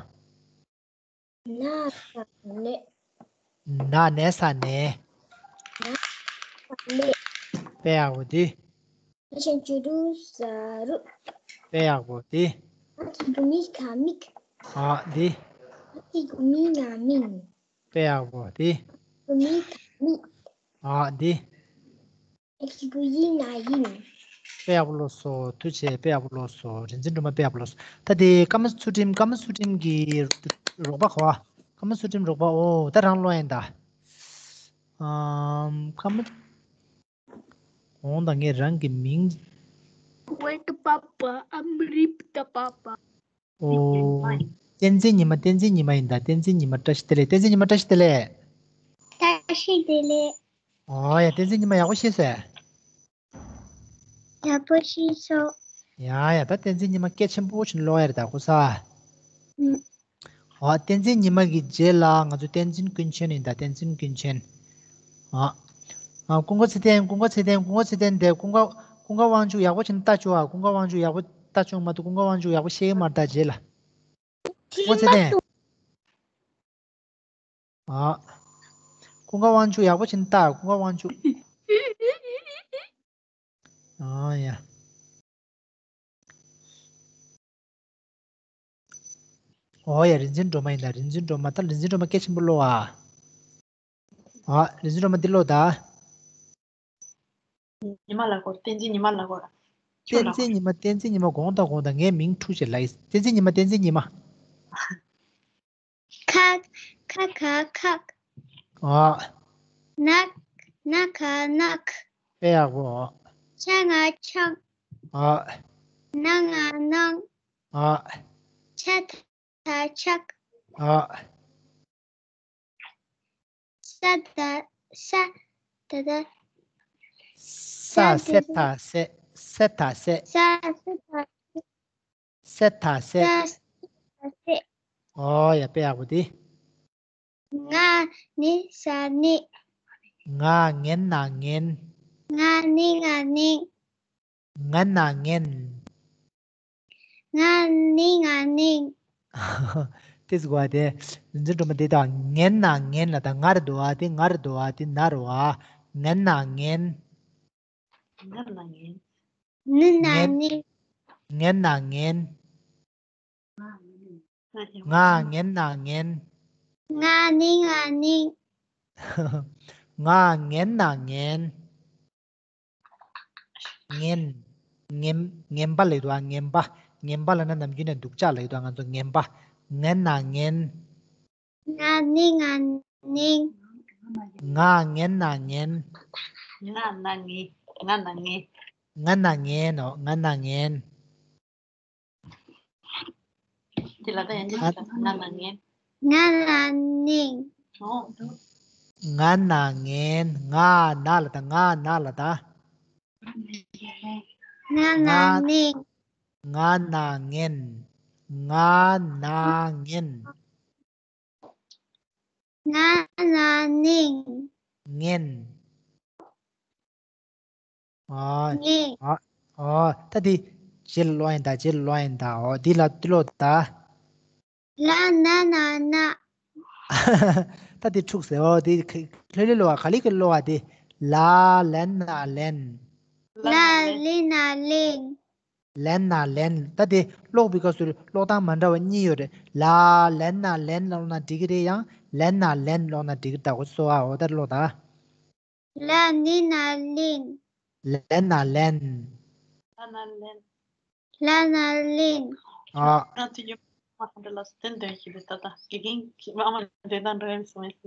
ན་ས་ནས། ན་ནས་ས་ནས། ན་ས་ནས། དཔེ་ཡག་པོ་དེ། ན་ཞབས་ཀྱུ་རུ་ས་རུ། དཔེ་ཡག་པོ་དེ། མ་གི་གུ་མི་ག་མིག་ཨ་དེ། མ་གི་གུ་མི་ང་མིང་། དཔེ་ཡག་པོ་དེ། གུ་མི་ག་མིག་ཨ་དེ། ཡ་གི་གུ་ཡི་ན་ཡིན། དཔེ་ཡག་པོ་ལོ་སོ། ཐུགས་རྗེ་ཆེ། དཔེ་ཡག་པོ་ལོ་སོ། རིན་ཆེན་སྒྲོལ་མ་དཔེ་ཡག་པོ་ལོ་སོ། ད་དེ་ཀ་མ་སུ་ཏྲིམ། ཀ་མ་སུ་ཏྲིམ་གྱི་རོགས་པ་གོ་བ། ཀ་མ་སུ་ཏྲིམ་རོགས་པ། ཨོ་ད་རང་ཀློག་ཡིན་ད། ཨམ། ཀ་མ། འོང་ད་ངས་རང་གི་མིང་། Wake papa, I'm rip the papa. ཨོ། བསྟན་འཛིན་ཉི་མ། བསྟན་འཛིན་ཉི་མ་ཡིན་ད། བསྟན་འཛིན་ཉི་མ་བཀྲ་ཤིས་བདེ་ལེགས། བསྟན་འཛིན་ཉི་མ་བཀྲ་ཤིས་བདེ་ལེགས། བཀྲ་ཤིས་བདེ་ལེགས། ཨོ་ཡ། བསྟན་འཛིན་ཉི་མ་ཡག་པོ་ཤེས་སོང་། ཡག་པོ་ཤེས་སོང་། ཡ་ཡ། ད་བསྟན་འཛིན་ཉི་མ་སྐད་ཆེན་པོ་བྱིན་ཀློག་ཡ་རེད་ད་ཀུ་ས། ཨུམ། ཨོ། བསྟན་འཛིན་ཉི་མ་གི་རྗེས་ལ་ང་ཚོ་བསྟན་འཛིན་ཀུན་མཁྱེན་ཡིན་ད། བསྟན་འཛིན་ཀུན་མཁྱེན། ཨ། ཨ། ཀུན་དགའ་ཚེ་བརྟན། ཀུན་དགའ་ཚེ་བརྟན། ཀུན་དགའ་ཚེ་བརྟན་དེ། ཀུན་དགའ། ཀུན་དགའ་དབང་ཕྱུག་ཡག་པོ་བྱིན་ལྟ་བཅུག་ཨ། ཀུན་དགའ་དབང་ཕྱུག་ཡག་པོ་ལྟ་བཅུག་མ་གཏོགས་ཀུན་དགའ་དབང་ཕྱུག་ཡག་པོ་ཤེས་ཀྱི་མ་རེད་ད་རྗེས་ལ། ཀུན་དགའ་ཚེ་བརྟན། ཨ། ཀུན་དགའ་དབང་ཕྱུག་ཡག་པོ་བྱིན་ལྟ། ཀུན་དགའ་དབང་ཕྱུག་ཨ་ཡ། ཨོ་ཡ། རིན་ཆེན་སྒྲོལ་མ་ཡིན་ད། རིན་ཆེན་སྒྲོལ་མ། ད་རིན་ཆེན་སྒྲོལ་མ་སྐད་ཆེན་པོ་ཀློག་ཨ། ཨ། རིན་ཆེན་སྒྲོལ་མ་འདི་ཀློག་ད། ཉི་མ་ལ་སྐོར། བསྟན་འཛིན་ཉི་མ་ལ་སྐོར། བསྟན་འཛིན་ཉི་མ། བསྟན་འཛིན་ཉི་མ། དགོངས་དག་དགོངས་དག་ངའི་མིང་འཁྲུག་བྱེད་ལ་ཡིན། བསྟན་འཛིན་ཉི་མ། བསྟན་འཛིན་ཉི་མ། ཁག་ཁ་ག་ཁག་ཨ། ན་ན་ག་ནག་དཔེ་ཡག་པོ། ཆ་ང་ཆང་། ཨ། ན་ང་ནང་། ཨ། ཆ་ད་ཆག་ཨ། ས་ད་ས། ད་ད། ས། ས་ད་སེ། ད་སེ། སེ་ད་སེ། ས་ས་ད། སེ་ད་སེ། ས་ས་ད་སེ། ཨོ་ཡ། དཔེ་ཡག་པོ་དེ། ང་ནི་ས་ནི། ང་ངན་ན་ངན། ང་ནི་ང་ནི། ངན་ན་ངན། ང་ནི་ང་ནི། དེ་ཟེར་བ་དེ། རིན་ཆེན་སྒྲོལ་མ་དེ་དང་ངན་ན་ངན་ལ་ད་ང་རེད་འདུག་ཨ། དེ་ང་རེད་འདུག་ཨ། དེ་ན་རེད་བ། ངན་ན་ངན། ངན་ན་ངན། ནི་ན་ངན། ནི། ངན་ན་ངན། ང་ངན་ན་ངན། ང་ནི་ང་ནི། ང་ངན་ན་ངན། ངན། ངན། ངན་པ་ལེགས་འདུག་ཨ། ངན་པ། ངན་པ་ལབ་ན་ནམ་རྒྱུན་ནས་སྡུག་ཅག་ལབ་ཀྱི་འདུག་ང་ཚོ་ངན་པ། ངན་ན་ངན། ང་ནི་ང་ནིང་། ང་ངན་ན་ངན། ང་ན་ངན། ང་ན་ངན། ང་ན་ངན་ནོ། ང་ན་ངན། དེ་ལ་ད་ཡན་ཆད་ང་ན་ངན། ང་ན་ནིང་། ང་ན་ངན། ང་ན་ལ་ད། ང་ན་ལ་ད། ང་ན་ནིང་། ང་ན་ངན། ང་ན་ངན། ང་ན་ནིང་། ངན། ཨ། ངན། ཨ། ཨ། ད་འདི་རྗེས་ལ་ཀློག་ཡིན་ད། རྗེས་ལ་ཀློག་ཡིན་ད། ཨོ་འདི་ལ་འདི་ཀློག་ད། ལ་ན་ན་ན། ད་འདི་འཁྲུག་ཟེར། ཨོ་འདི་ལྷོད་ལྷོད་ཀློག་ག་ལེ་ག་ལེ་ཀློག་ཨ་འདི། ལ་ལན་ན་ལན། ལ་ལི་ན་ལིང་། ལན་ན་ལན། ད་དེ་ཀློག་པའི་སྐབས་སུ་ཀློག་སྟངས་མ་འདྲ་བ་གཉིས་ཡོད་རེད། ལ་ལན་ན་ལན་ཀློག་ན་འགྲིག་གི་རེད། ཡང་ལན་ན་ལན་ཀློག་ན་འགྲིག་གི་རེད། ད་གོ་སོ་ཨ། འོ་ད་ཀློག་ད། ལ་ནི་ན་ལིན། ལན་ན་ལན། ལ་ན་ལན། ལ་ན་ལིན། ཨ། ང་ཚོ་ཡུལ་ཨ་མ་ག་འདྲ་ལ་སོ་དེ་འདོན་ཞིག་རེད། ད་ལྟ་དགེ་རྒན་གྱིས་ཨ་མ་འདོན་སྟངས་འདྲ་ཡོད་སོང་ངས།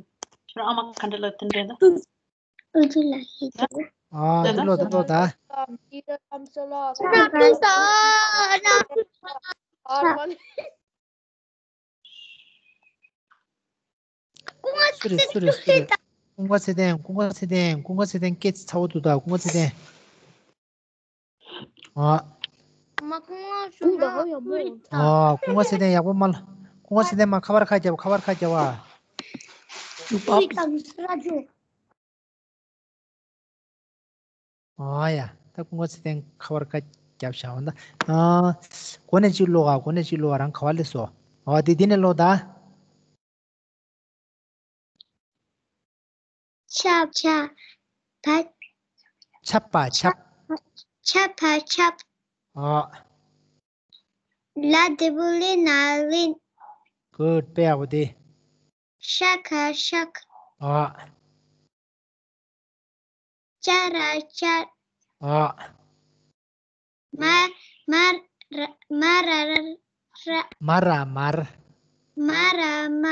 ཁྱོད་ཨ་མ་ག་འདྲ་ལ་དེ་འདོན་ད། ཨུ་ཚུགས་ལ་ཤེས་ཀྱི། ཨ་འདི་ལོ་འདི་ལོ་ད། སུ་རེད་སུ་རེད་སུ་རེད། ཀུན་དགའ་ཚེ་བརྟན། ཀུན་དགའ་ཚེ་བརྟན། ཀུན་དགའ་ཚེ་བརྟན་སྐད་ཚ་བོ་འདུག་ད། ཀུན་དགའ་ཚེ་བརྟན། ཨ། མ་ཀུན་དགའ་ཤོད་ན་ཨ། ཀུན་དགའ་ཚེ་བརྟན་ཡག་པོ་མ་ལ། ཀུན་དགའ་ཚེ་བརྟན་མ་ཁ་པར་ཁ་རྒྱབ། ཁ་པར་ཁ་རྒྱབ་ཨ། ཨ་ཡ། ད་ཀུན་དགའ་ཚེ་བརྟན་ཁ་པར་ཁ་རྒྱབ་བཞག་འོ་ན། ཨ། གོ་ནས་གཅིག་ཀློག་ཨ། གོ་ནས་གཅིག་ཀློག་ཨ། རང་ག་བ་སླེབས་སོང་། ཨ་དེ་དེ་ནས་ཀློག་ད། ཆབ་ཆབ། བ། ཆབ་པ་ཆབ། ཆབ་པ་ཆབ། ཨ། ལ་ལྡེ་མོ་ལི་ན་ལིན། Good. དཔེ་ཡག་པོ་དེ། ཤ་ཁ་ཤག། ཨ། ཅ་ར་ཅར། ཨ། མ། མ་ར། མ་ར་ར་ར། མ་ར་མར། མ་ར་མ།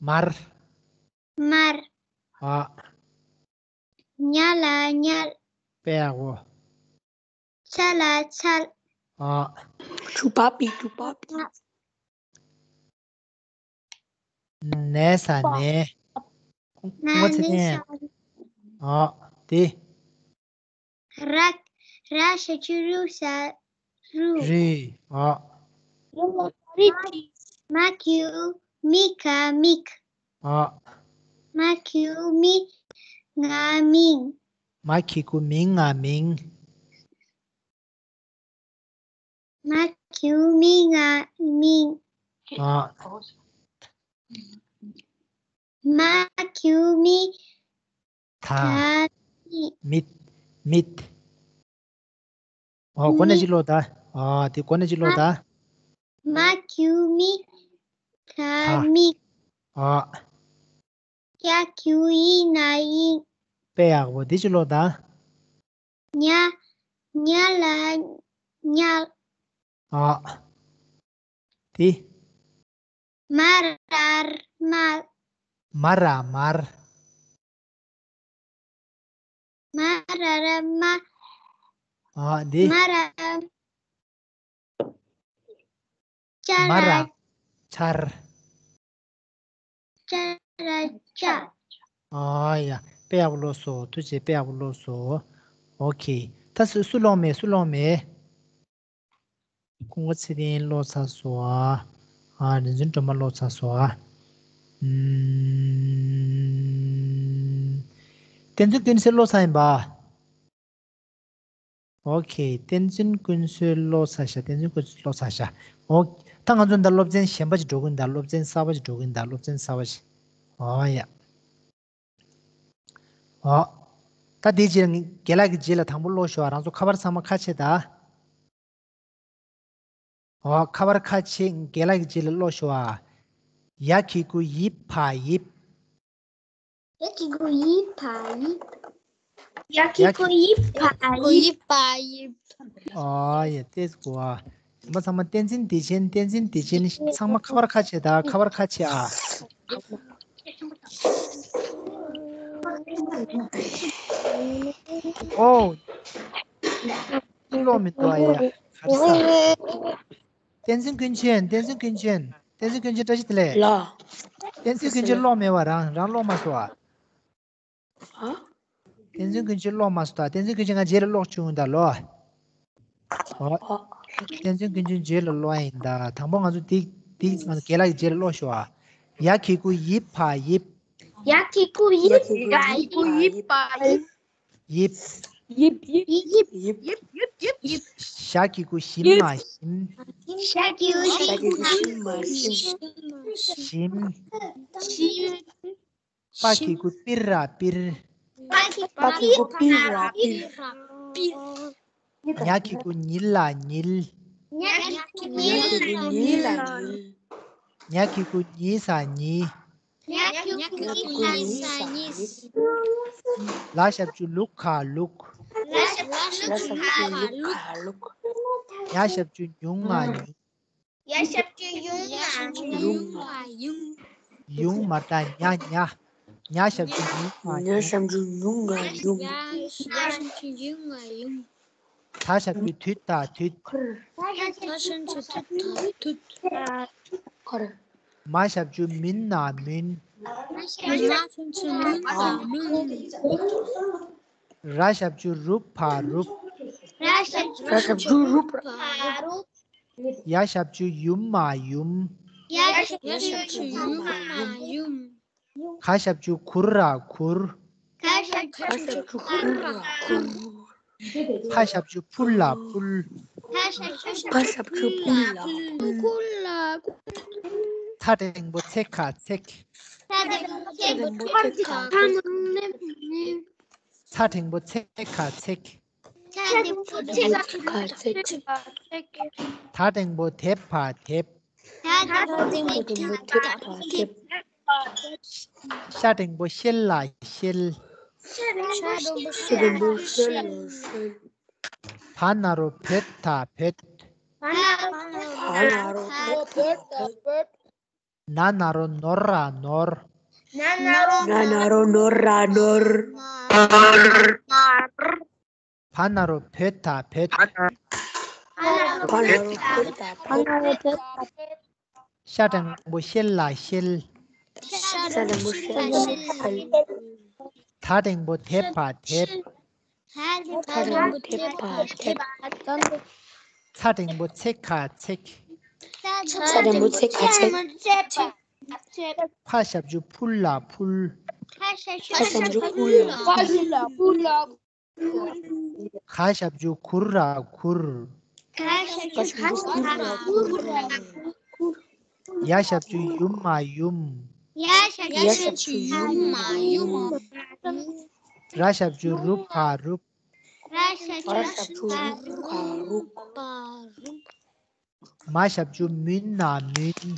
མར། མར། ཨ། ཉ་ལ་ཉལ། དཔེ་ཡག་པོ། ཚ་ལ་ཚལ། ཨ། ཆུ་པ་པི། ཆུ་པ་པི། ནས་ས་ནས། ཀུན་དགའ་ཚེ་བརྟན། ཨ། དེ། ར། ར་ཞབས་ཀྱུ་རུ་ས་རུ། རི། ཨ། རི་ཏི། མ་གི་གུ་མི་ག་མིག། ཨ། མ་གི་གུ་མི་ང་མིང་། མ་གི་གུ་མི་ང་མིང་། མ་གི་གུ་མི་ང་མིང་། ཨ། མ་གི་གུ་མི་ད། ད་མི། མིད། མིད། ཨོ་གོ་ནས་མི། ཅིག་ཀློག་ད། ཨ་དེ་གོ་ནས་ཅིག་ཀློག་ད། མ་གི་གུ་མི། ད་ད། མིག། ཨ། ཡ་གི་གུ་ཡི་ན་ཡིང་། དཔེ་ཡག་པོ། འདི་ཅིག་ཀློག་ད། ཉ། ཉ་ལ་ཉལ། ཨ། དེ། མ་ར་ར་མལ། མ་ར་མར། མ་ར་ར་མ། ཨ་འདི། མ་ར། ཅ་མ་ར། ར་ཆར། ཅ་ར་ཅ། ཨ་ཡ། དཔེ་ཡག་པོ་ཀློག་སོང་། ཐུགས་རྗེ་ཆེ། དཔེ་ཡག་པོ་ཀློག་སོང་། ཨོ་ཁེ། ད་སུ་སུ་ཀློག་མེད། སུ་ཀློག་མེད། ཀུན་དགའ་ཚེ་བརྟན་ཀློག་ཚར་སོང་ཨ། ཨ་རིག་འཛིན་སྒྲོལ་མ་ཀློག་ཚར་སོང་ཨ། ཨུམ། བསྟན་འཛིན་ཀུན་གསལ་ཀློག་ཚར་ཡིན་པ། ཨོ་ཁེ། བསྟན་འཛིན་ཀུན་གསལ་ཀློག་ཚར་ཤག་བསྟན་འཛིན་ཀུན་གསལ་ཀློག་ཚར་ཤག་ཨོ། ད་ང་ཚོ་འདི་སློབ་ཚན་གཞན་པ་ཅིག་འགྲོ་གི་ཡིན་ད། སློབ་ཚན་གསར་པ་ཅིག་འགྲོ་གི་ཡིན་ད། སློབ་ཚན་གསར་པ་ཅིག་ཨོ་ཡ། ཨོ། ད་དེའི་རྗེས་ལ་ངས་རྒན་ལགས་ཀྱི་རྗེས་ལ་དང་པོ་ཀློག་ཤོག་ཨ། རང་ཚོ་ཁ་པར་ཚང་མ་ཁ་ཕྱེ་ད། ཨོ་ཁ་པར་ཁ་ཕྱེ། རྒན་ལགས་ཀྱི་རྗེས་ལ་ཀློག་ཤོག་ཨ། ཡ་གི་གུ་ཡི་བ་ཡིབ། ཡ་གི་གུ་ཡི་བ་ཡིབ། ཡ་གི་གུ་ཡི་བ་ཡིབ། ཡི་བ་ཡིབ། ཨ་ཡ་ཏེས་གོ་ཨ། རྣམ་པ་ཚང་མ་བསྟན་འཛིན་བདེ་ཆེན། བསྟན་འཛིན་བདེ་ཆེན་ཚང་མ་ཁ་པར་ཁ་ཕྱེ་ད། ཁ་པར་ཁ་ཕྱེ་ཨ། ཨོ། ཀློག་མི་འདུག་ཨ་ཡ། ག་རེ་ཟ། བསྟན་འཛིན་ཀུན་མཁྱེན། བསྟན་འཛིན་ཀུན་མཁྱེན། བསྟན་འཛིན་ཀུན་མཁྱེན་བཀྲ་ཤིས་བདེ་ལེགས། ལགས། བསྟན་འཛིན་ཀུན་མཁྱེན་ཀློག་མེད་པ། རང་རང་ཀློག་མ་སོང་ཨ། ཨ། བསྟན་འཛིན་ཀུན་མཁྱེན་ཀློག་མ་སོང་ད། བསྟན་འཛིན་ཀུན་མཁྱེན་ང་རྗེས་ལ་ཀློག་བྱུང་ད་ལོ། ཨོ། ཨ། བསྟན་འཛིན་ཀུན་མཁྱེན་རྗེས་ལ་ཀློག་ཡིན་ད། དང་པོ་ང་ཚོ་འདི་འདི་ང་ཚོ་རྒན་ལགས་ཀྱི་རྗེས་ལ་ཀློག་ཤོག་ཨ། ཡ་གི་གུ་ཡི་ཕ་ཡིབ། ཡ་གི་གུ་ཡི་ཕ་ཡིབ། ཡིབ། ཡིབ། ཡིབ། ཞ་གི་གུ་ཞི་མ་ཞིམ། ཞ་གི་གུ་ཞི་མ་ཞིམ། ཞིམ། ཞིམ། པ་གི་གུ་པིར་ར་པིར། པ་གི་གུ་པིར་ར་པིར། ཉ་གི་གུ་ཉི་ལ་ཉིལ། ཉ་གི་གུ་ཉི་ལ་ཉིལ། ཉ་གི་གུ་ཉི་ས་ཉི། ལ་ཞབས་ཀྱུ་ལུ་ག་ལུག། ལ་ཞབས་ཀྱུ་ལུ་ག་ལུག། ཡ་ཞབས་ཀྱུ་ཉུ་ང་ཉུང་། ཡ་ཞབས་ཀྱུ་ཡུ་ང་ཡུང་། ཡུང་མ་ད་ཉ་ཉ། ཉ་ཞབས་ཀྱུ་ཉུ་ང་ཉ་ཉུང་། ཞབས་ཀྱུ་ཉུ་ང་ཉུང་། ད་ཞབས་ཀྱུ་དུ་ད་དུད། ད་ཞབས་ཀྱུ་དུ་ད་དུད། མ་ཞབས་ཀྱུ་མུན་ན་མུན། མ་ཞབས་ཀྱུ་མུན་ན་མུན། ར་ཞབས་ཀྱུ་རུ་བ་རུབ། ར་ཞབས་ཀྱུ་རུ་བ་རུབ། ཡ་ཞབས་ཀྱུ་ཡུ་མ་ཡུམ། ཡ་ཞབས་ཀྱུ་ཡུ་མ་ཡུམ། ག་ཞབས་ཀྱུ་གུ་ར་གུར། ག་ཞབས་ཀྱུ་གུ་ར་གུར། ཕ་ཞབས་ཀྱུ་ཕུ་ལ་ཕུལ། ཕ་ཞབས་ཀྱུ་ཕུ་ལ་ཕུལ། ཕུ་ལ་ཕུལ། ཚ་འགྲེང་བུ་ཚེ་ཁ་ཚེག། ཚ་འགྲེང་བུ་ཚེ་ཁ་ཚེག། ཚ་འགྲེང་བུ་ཚེ་ཁ་ཚེག། ཚ་འགྲེང་བུ་ཚེ་ཁ་ཚེག། ད་འགྲེང་བུ་དེ་ཕ་དེབ། ད་འགྲེང་བུ་དེ་ཕ་དེབ། ཤ་འགྲེང་བུ་ཤེལ་ལ་ཤེལ། ཤ་འགྲེང་བུ་ཤེལ་ལ་ཤེལ། བ་ན་རོ་བོད་ད་བོད། བ་ན་རོ་བོད་ད་བོད། ན་ན་རོ་ནོར་ར་ནོར། ན་ན་རོ་ནོར་ར་ནོར། བ་ན་རོ་བོད་ད་བོད། བ་ན་རོ་བོད་ད་བོད། ཤ་འགྲེང་བུ་ཤེལ་ལ་ཤེལ། ཤ་འགྲེང་བུ་ཤེལ་ལ་ཤེལ། ད་འགྲེང་བུ་དེ་ཕ་དེབ། ད་འགྲེང་བུ་དེ་ཕ་དེབ། ཚ་འགྲེང་བུ་ཚེ་ཁ་ཚེག། ཚ་འགྲེང་བུ་ཚེ་ཁ་ཚེག། ཕ་ཞབས་ཀྱུ་ཕུ་ལ་ཕུལ། ཕ་ཞབས་ཀྱུ་ཕུ་ལ་ཕུལ། ག་ཞབས་ཀྱུ་གུ་ར་གུར། ག་ཞབས་ཀྱུ་གུ་ར་གུར། ཡ་ཞབས་ཀྱུ་ཡུ་མ་ཡུམ། ཡ་ཞབས་ཀྱུ་ཡུ་མ་ཡུམ། ར་ཞབས་ཀྱུ་རུ་བ་རུབ། ར་ཞབས་ཀྱུ་རུ་བ་རུབ། མ་ཞབས་ཀྱུ་མུན་ན་མུན།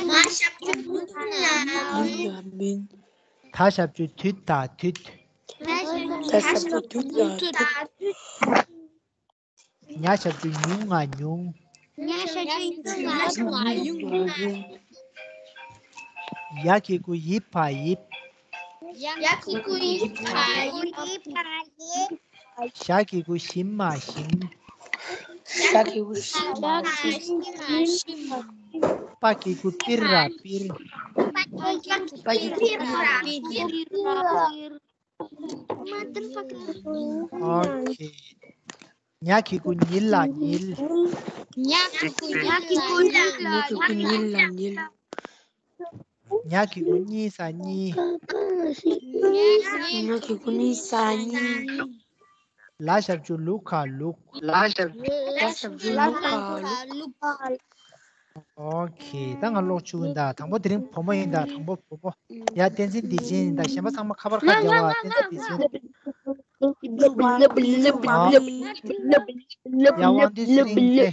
མ་ཞབས་ཀྱུ་མུན་ན་མུན། ད་ཞབས་ཀྱུ་དུ་ད་དུད། ད་ཞབས་ཀྱུ་དུ་ད་དུད། ཉ་ཞབས་ཀྱུ་ཉུ་ང་ཉུང་། ཉ་ཞབས་ཀྱུ་ཉུ་ང་ཉུང་། ཡ་གི་གུ་ཡི་ཕ་ཡིབ། ཡ་གི་གུ་ཡི་ཕ་ཡིབ། ཞ་གི་གུ་ཞི་མ་ཞིམ། ཞ་གི་གུ་ཞི་མ་ཞིམ། པ་གི་གུ་པིར་ར་པིར། པ་གི་གུ་པིར་ར་པིར། ཨོ་ཁེ། ཉ་གི་གུ་ཉི་ལ་ཉིལ། ཉ་གི་གུ་ཉི་ལ་ཉིལ། ཉ་གི་གུ་གཉིས་ས་གཉིས། ཉ་གི་གུ་གཉིས་ས་གཉིས། ལ་ཞབས་ཀྱུ་ལུ་ག་ལུག། ལ་ཞབས་ཀྱུ་ལུ་ག་ལུག། ཨོ་ཁེ། ད་ང་ཀློག་ཆོག་གི་ཡིན་ད། དང་པོ་དེ་རིང་བུ་མོ་ཡིན་ད། དང་པོ་བུ་མོ། ཡ་བསྟན་འཛིན་བདེ་ཆེན་ཡིན་ད། གཞན་པ་ཚང་མ་ཁ་པར་ཁ་རྒྱག་པ། བསྟན་འཛིན་བདེ་ཆེན། ཡ་དབང་འདུས་ཚེ་རིང་དེ།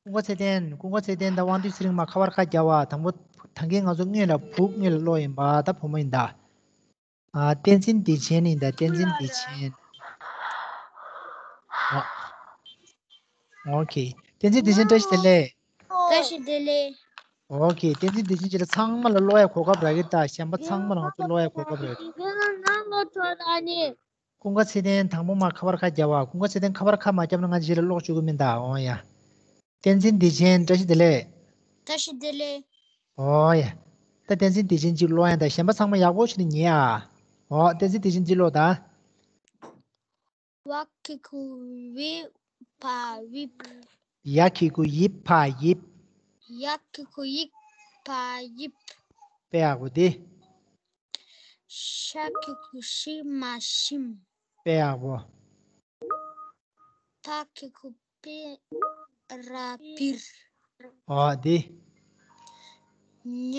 ཀུན་དགའ་ཚེ་བརྟན། ཀུན་དགའ་ཚེ་བརྟན་དང་དབང་འདུས་ཚེ་རིང་མ་ཁ་པར་ཁ་རྒྱག་པ། དང་པོ་ད་གིན་ང་ཚོ་སྔོན་ལ་བུ་སྔོན་ལ་ཀློག་ཡིན་པ། ད་བུ་མོ་ཡིན་ད། ཨ། བསྟན་འཛིན་བདེ་ཆེན་ཡིན་ད། བསྟན་འཛིན་བདེ་ཆེན། ཨ། ཨོ་ཁེ། བསྟན་འཛིན་བདེ་ཆེན་བཀྲ་ཤིས་བདེ་ལེགས། བཀྲ་ཤིས་བདེ་ལེགས། ཨོ་ཁེ། བསྟན་འཛིན་བདེ་ཆེན་ཁྱེད་རང་ཚང་མ་ལ་ཀློག་ཡ་གོ་སྐབས་རག་གི་ད། གཞན་པ་ཚང་མ་ལ་ང་ཚོ་ཀློག་ཡ་གོ་སྐབས་རག་གི། ཡིན་ན་ནང་ལོགས་ཁྲོད་ཨ་ནི། ཀུན་དགའ་ཚེ་བརྟན། དང་པོ་མར་ཁ་པར་ཁ་རྒྱབ་ཨ། ཀུན་དགའ་ཚེ་བརྟན་ཁ་པར་ཁ་མ་རྒྱབ་ན་ང་རྗེས་ལ་ཀློག་བཅུག་གི་མིན་ད། ཨོ་ཡ། བསྟན་འཛིན་བདེ་ཆེན་བཀྲ་ཤིས་བདེ་ལེགས། བཀྲ་ཤིས་བདེ་ལེགས། ཨོ་ཡ། ད་བསྟན་འཛིན་བདེ་ཆེན་གཅིག་ཀློག་ཡ་ད། གཞན་པ་ཚང་མ་ཡག་པོ་བྱས་ནས་ཉན་ཨ། ཨོ་བསྟན་འཛིན་བདེ་ཆེན་གཅིག་ཀློག་ད། ཝ་གི་གུ་ཝི་བ་ཝིབ། ཡ་གི་གུ་ཡི་བ་ཡིབ། ཡ་གི་གུ་ཡི་བ་ཡིབ། དཔེ་ཡག་པོ་འདི། ཤ་གི་གུ་ཤི་མ་ཤིམ། དཔེ་ཡག་པོ། ད་གི་གུ་པི་ར་པིར། ཨོ་འདི། ཉ་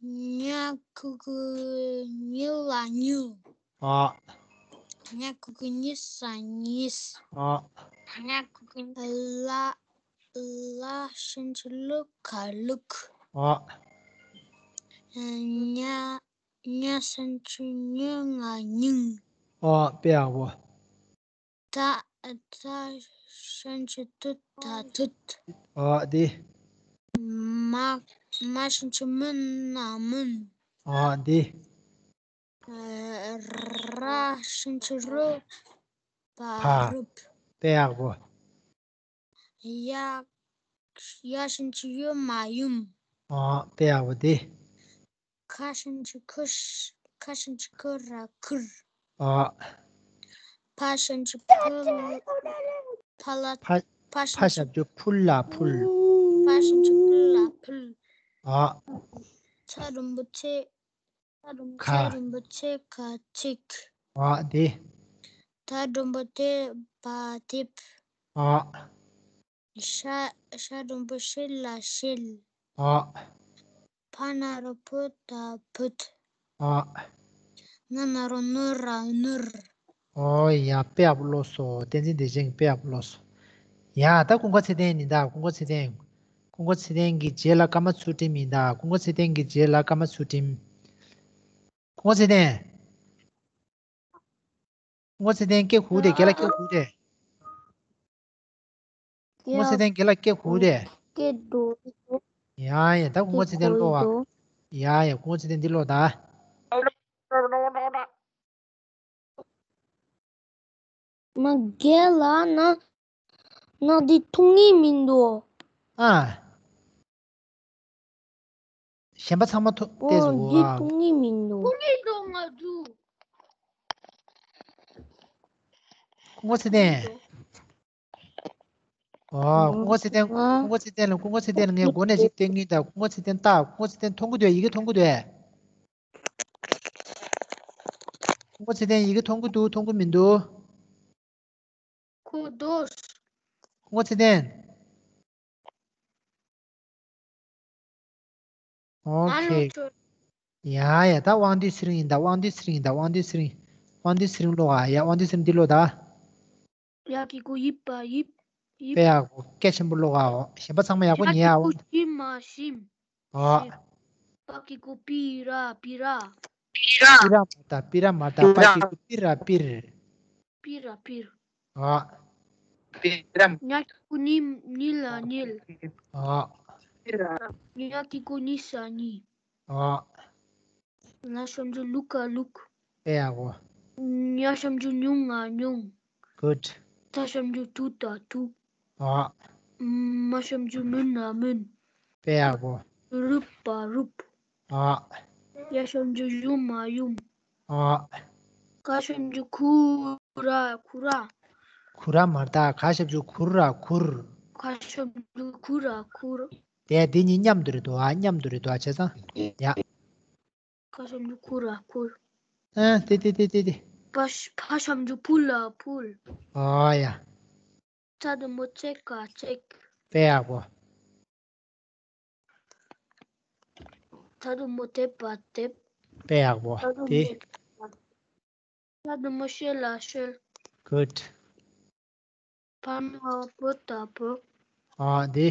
ཉ་གི་གུ་ཉི་ལ་ཉིལ། ཨོ། ཉ་གི་གུ་ཉི་ས་ཉིས། ཨོ། ཉ་གི་གུ་ལ་ལ་ཞབས་ཀྱུ་ལུ་ག་ལུག། ཨོ། ཉ་ཉ་ཞབས་ཀྱུ་ཉུ་ང་ཉུང་། ཨོ་དཔེ་ཡག་པོ། ད་ད་ཞབས་ཀྱུ་དུ་ད་དུད། ཨོ་འདི། མ་མ་ཞབས་ཀྱུ་མུ་ན་མུན། ཨོ་འདི། ར་ཞབས་ཀྱུ་རུ་བ་བ། རུབ། དཔེ་ཡག་པོ། ཡ་ཡ་ཞབས་ཀྱུ་ཡུ་མ་ཡུམ། ཨོ་དཔེ་ཡག་པོ་འདི། ཁ་ཞབས་ཀྱུ་ཁུ་ཤ་ཁ་ཞབས་ཀྱུ་ཁུ་ར་ཁུར། ཨོ། ཕ་ཞབས་ཀྱུ་ཕུ་ལ་ཕ་ལ་ཕ་ཕ་ཕ་ཞབས་ཞབས་ཀྱུ་ཕུ་ལ་ཕུལ། ཕ་ཞབས་ཀྱུ་ཕུ་ལ་ཕུལ། ཨོ། ཚ་འགྲེང་བུ་ཚེ། ཁ། ཚ་འགྲེང་བུ་ཚེ་ག་ཚིག། ཨོ་འདི། ད་འགྲེང་བུ་དེ་བ་དེབ། ཨོ། ཤ་ཤ་འགྲེང་བུ་ཤི་ལ་ཤིལ། ཨོ། ཕ་ན་རོ་བུ་ད་བུད། ཨོ། ན་ན་རོ་ནུ་ར་ནུར། ཨོ་ཡ། དཔེ་ཡག་པོ་ཀློག་སོང་། བསྟན་འཛིན་བདེ་ཆེན་གྱིས་དཔེ་ཡག་པོ་ཀློག་སོང་། ཡ་ད་ཀུན་དགའ་ཚེ་བརྟན་ཡིན་ད། ཀུན་དགའ་ཚེ་བརྟན། ཀུན་དགའ་ཚེ་བརྟན་གྱི་རྗེས་ལ་ཀརྨ་ཚུལ་ཁྲིམས་ཡིན་ད། ཀུན་དགའ་ཚེ་བརྟན་གྱི་རྗེས་ལ་ཀརྨ་ཚུལ་ཁྲིམས། ཀུན་དགའ་ཚེ་བརྟན། ཀུན་དགའ་ཚེ་བརྟན་སྐད་གུག་དེ། རྒན་ལགས་སྐད་གུག་དེ། ཀུན་དགའ་ཚེ་བརྟན་རྒན་ལགས་སྐད་གུག་དེ། སྐད་འགྲོ། ཡ་ཡ། ད་ཀུན་དགའ་ཚེ་བརྟན་ཀློག་ཨ། ཡ་ཡ། ཀུན་དགའ་ཚེ་བརྟན་འདི་ཀློག་ད། མ་རྒན་ལགས་ན་ན་འདི་མཐོང་གི་མི་འདུག་ཨ། གཞན་པ་ཚང་མ་ཐོ་ཏེ་ཨོ་ཟུ་འདི་ཨ། མཐོང་གི་མི་འདུག་མཐོང་གི་འདུག་ང་ཚོ། ཀུན་དགའ་ཚེ་བརྟན། ཨོ། ཀུན་དགའ་ཚེ་བརྟན། ཀུན་དགའ་ཚེ་བརྟན་ལ། ཀུན་དགའ་ཚེ་བརྟན་ལ་ངས་འགོ་ནས་ཅིག་བསྟན་གྱིན་ད། ཀུན་དགའ་ཚེ་བརྟན་ལྟ། ཀུན་དགའ་ཚེ་བརྟན་མཐོང་གི་འདུག་ཡི་གེ་མཐོང་གི་འདུག་ཀུན་དགའ་ཚེ་བརྟན་ཡི་གེ་མཐོང་གི་འདུག་མཐོང་གི་མི་འདུག་ཁོ་དོས། ཀུན་དགའ་ཚེ་བརྟན། ཨོ་ཁེ། ཡ་ཡ། ད་དབང་འདུས་ཚེ་རིང་ཡིན་ད། དབང་འདུས་ཚེ་རིང་ཡིན་ད། དབང་འདུས་ཚེ་རིང་། དབང་འདུས་ཚེ་རིང་ཀློག་ཨ། ཡ་དབང་འདུས་ཚེ་རིང་འདི་ཀློག་ད། ཡ་གི་གུ་ཡིབ་པ་ཡིབ། ཡིབ། དཔེ་ཡག་པོ། སྐད་ཆེན་པོ་ཀློག་ཨ། གཞན་པ་ཚང་མ་ཡག་པོ་ཉན་ཨ། ཡ་གི་གུ་ཡིབ་མ་ཤིམ། ཨོ། ཤིམ། པ་གི་གུ་པི་ར་པི་ར། པི་ར་མ་ད་པི་ར་མ་ད། པ་གི་གུ་པི་ར་པིར། པི་ར་པིར། ཨོ། ཉ་གི་གུ་ཉི་ཉི་ལ་ཉིལ། ཨོ། ཉ་གི་གུ་ཉི་ས་ཉི། ཨོ། ལ་ཞབས་ཀྱུ་ལུ་ག་ལུག་དཔེ་ཡག་པོ། ཉ་ཞབས་ཀྱུ་ཉུ་ང་ཉུང་། Good། ད་ཞབས་ཀྱུ་དུ་ད་དུག་ཨོ། མ་ཞབས་ཀྱུ་མུ་ན་མུན། དཔེ་ཡག་པོ། རུབ་པ་རུབ། ཨོ། ཡ་ཞབས་ཀྱུ་ཡུ་མ་ཡུམ། ཨོ། ག་ཞབས་ཀྱུ་ཁུ་ར་ཁུ་ར། ཁུ་ར་མ་ད། ག་ཞབས་ཀྱུ་ཁུར་ར་ཁུར། ག་ཞབས་ཀྱུ་ཁུ་ར་ཁུར། དེ་འདི་གཉིས་མཉམ་དུ་རེད་འདུག་ཨ། མཉམ་དུ་རེད་འདུག་ཨ། བྱས་ཙང་ཡ། ག་ཞབས་ཀྱུ་གུ་ར་གུར། ཨ། དེ་དེ་དེ་དེ་དེ། ཕ་ཕ་ཞབས་ཀྱུ་ཕུ་ལ་ཕུལ། ཨ་ཡ། ཚ་འགྲེང་བུ་ཚེ་ག་ཚེགས། དཔེ་ཡག་པོ། ཚ་འགྲེང་བུ་དེ་བ་དེབ། དཔེ་ཡག་པོ། ཚ་འགྲེང་དེ། བུ་ཚ་འགྲེང་བུ་ཤེ་ལ་ཤེལ། Good། ཕ་ན་རོ་བུ་ད་བུ། ཨ་དེ།